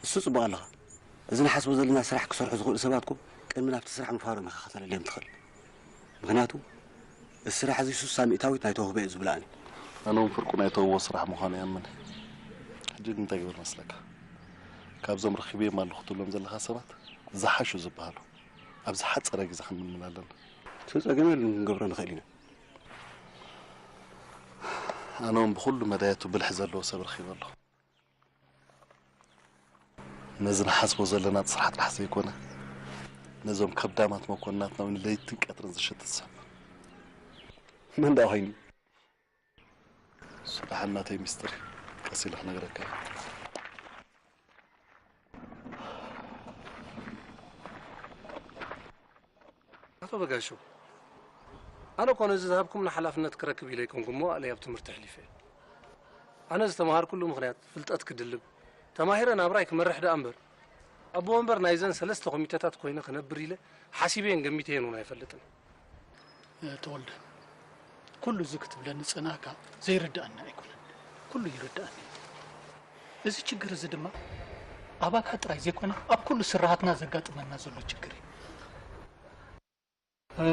እሱ ጽቡቕ ኣለኻ። እዚ ንሓስቦ ዘለና ስራሕ ክሰርሑ ዝኽእሉ ሰባት እኮ ቅድሚ ናብቲ ስራሕ ምፍሃሮም ኢኻ ከተለልዮም ትኽእል። ምኽንያቱ፣ እዚ ስራሕ እዚ ሱሳ ሚእታዊት ናይ ተውህቦ እዩ ዝብላዕን። ኣነ እውን ፍርቁ ናይ ተውህቦ ስራሕ ምዃኑ እያምን። ሕጂ እንታይ ግበር መስለካ? ካብዞም ረኺበዮም ኣለኹ ትብሎም ዘለኻ ሰባት ዝሓሹ ዝበሃሉ ኣብ ዝሓጸረ ግዜ ክንምልምል ኣለና። እቲ ጸገም የለን፣ ክንገብሮ ንኽእል ኢና። ኣነ እውን ብኹሉ መዳያቱ ብልሒ ዘለዎ ሰብ ረኺበ ኣለኹ። ነዚ ንሓስቦ ዘለና ስራሕ ጥራሕ ዘይኮነ፣ ነዞም ከብዳማት መኮንናትና እውን ለይትን ቀትርን ዝሸትት ሰብ። መን ደኣ ኮይኑ? ስራሕን ናተይ ሚስጥር እዩ። ቀስ ኢለ ክነግረካ እየ። ኣቶ በጋሾ፣ ኣነ እኮ ነዚ ዝሃብኩምኒ ሓላፍነት ክረክብ ኢለ ኣይኮንኩን መዋእለይ ኣብ ትምህርቲ ኣሕሊፈ። ኣነ ዝተምሃርኩሉ ምኽንያት ፍልጠት ክድልብ፣ ተማሂረ ናብራይ ክመርሕ ደኣ እምበር፣ ኣቦ ወንበር ናይዘን ሰለስተ ኮሚተታት ኮይነ ክነብር ኢለ ሓሲበየን ገሚተየን እውን ኣይፈልጥን። ተወልደ፣ ኩሉ እዚ ክትብለኒ ዝጸናሕካ ዘይርድኣኒ ኣይኮነን። ኩሉ ይርድኣኒ። እዚ ችግር እዚ ድማ ኣባካ ጥራይ ዘይኮነ ኣብ ኩሉ ስራሃትና ዘጋጥመና ዘሎ ችግር እዩ። እ፣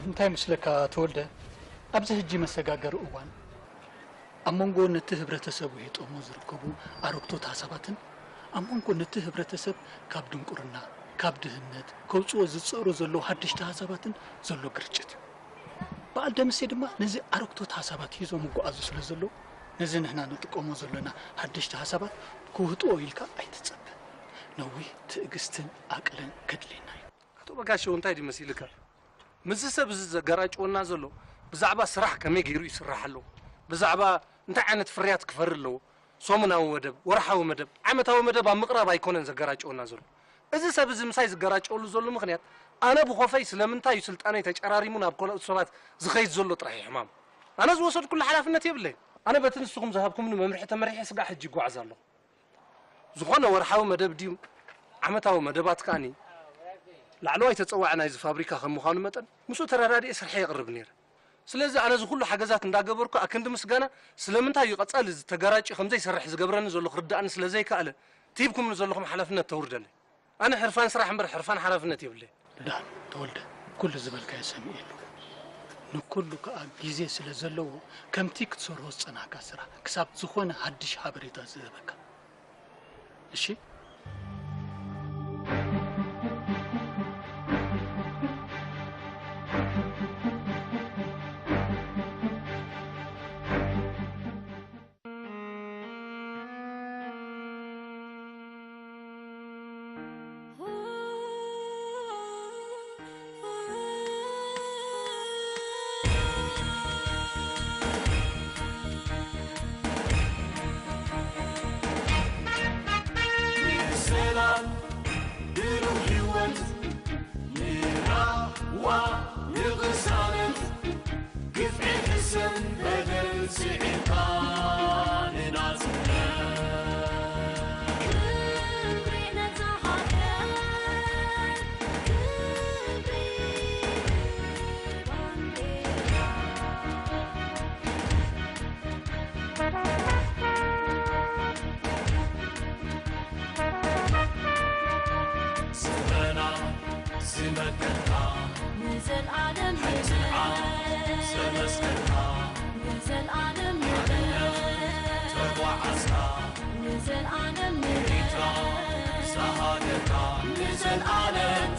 እንታይ ይመስለካ ተወልደ፣ ኣብዚ ሕጂ መሰጋገሪ እዋን ኣብ መንጎ ነቲ ህብረተሰብ ውሒጦሞ ዝርከቡ ኣረግቶት ሃሳባትን ኣብ መንጎ ነቲ ህብረተሰብ ካብ ድንቁርና፣ ካብ ድህነት ከውጽኦ ዝጽዕሩ ዘለዉ ሓደሽቲ ሃሳባትን ዘሎ ግርጭት እዩ። በዓል ደምሴ ድማ ነዚ ኣረግቶት ሃሳባት ሒዞም ይጓዓዙ ስለ ዘለዉ፣ ነዚ ንሕና ንጥቀሞ ዘሎና ሓደሽቲ ሃሳባት ክውህጥዎ ኢልካ ኣይትጸበ። ነዊህ ትዕግስትን ዓቅልን ከድልየና እዩ። ኣቶ በጋሻው እንታይ ድዩ መሲልካ? ምስዚ ሰብ እዚ ዘጋራጭወና ዘሎ ብዛዕባ ስራሕ ከመይ ገይሩ ይስራሕ ኣሎ፣ ብዛዕባ እንታይ ዓይነት ፍርያት ክፈሪ ኣለዎ፣ ሰሙናዊ መደብ፣ ወርሓዊ መደብ፣ ዓመታዊ መደብ ኣብ ምቕራብ ኣይኮነን ዘጋራጭወና ዘሎ። እዚ ሰብ እዚ ምሳይ ዝጋራጨወሉ ዘሎ ምኽንያት ኣነ ብኾፈይ ስለምንታይ እዩ ስልጣነይ ተጨራሪሙ ናብ ካልኦት ሰባት ዝኸይድ ዘሎ ጥራሕ እዩ ሕማሙ። ኣነ ዝወሰድኩሉ ሓላፍነት የብለይን። ኣነ በቲ ንስኹም ዝሃብኩምኒ መምርሒ ተመሪሐ ስጋዕ ሕጂ ይጓዓዝ ኣለኹ። ዝኾነ ወርሓዊ መደብ ድዩ ዓመታዊ መደባት ከኣኒ ላዕለዋይ ተጸዋዒ ናይዚ ፋብሪካ ከም ምዃኑ መጠን ምስኡ ተረዳዲኤ ስርሐይ የቕርብ ነይረ። ስለዚ ኣነ እዚ ኩሉ ሓገዛት እንዳገበርኩ ኣክንዲ ምስጋና ስለምንታይ እዩ ቀጻሊ እዚ ተጋራጭ ከም ዘይሰርሕ ዝገብረኒ ዘሎ ክርድኣኒ ስለ ዘይከኣለ እቲ ሂብኩምኒ ዘለኹም ሓላፍነት ተውርደለይ። ኣነ ሕርፋን ስራሕ እምበር ሕርፋን ሓላፍነት የብለይ። ዳን ተወልደ፣ ኩሉ ዝበልካዮ ሰሚዐ ኣለኹ። ንኩሉ ከኣ ግዜ ስለ ዘለዎ ከምቲ ክትሰርሖ ዝጸናሕካ ስራሕ ክሳብ ዝኾነ ሓድሽ ሓበሬታ ዝህበካ። እሺ? ንሰላም ብሩህ ህይወት ንራህዋ ንቕሳነት ግፍዒ ሕሰም በደል ስዒርካ ንናጽነት። ክብሪ ነታ ሃገር፣ ክብሪ ባንዴራ። ስረና ዝመከትካ ንዘልኣለም ሓይልኻ ንበር። ዘመስከርካ ንዘልኣለም ንበር። ሓርነት ተጓዓዝካ ንዘልኣለም ንበር። ኤርትራ ዝሃገርካ ንዘልኣለም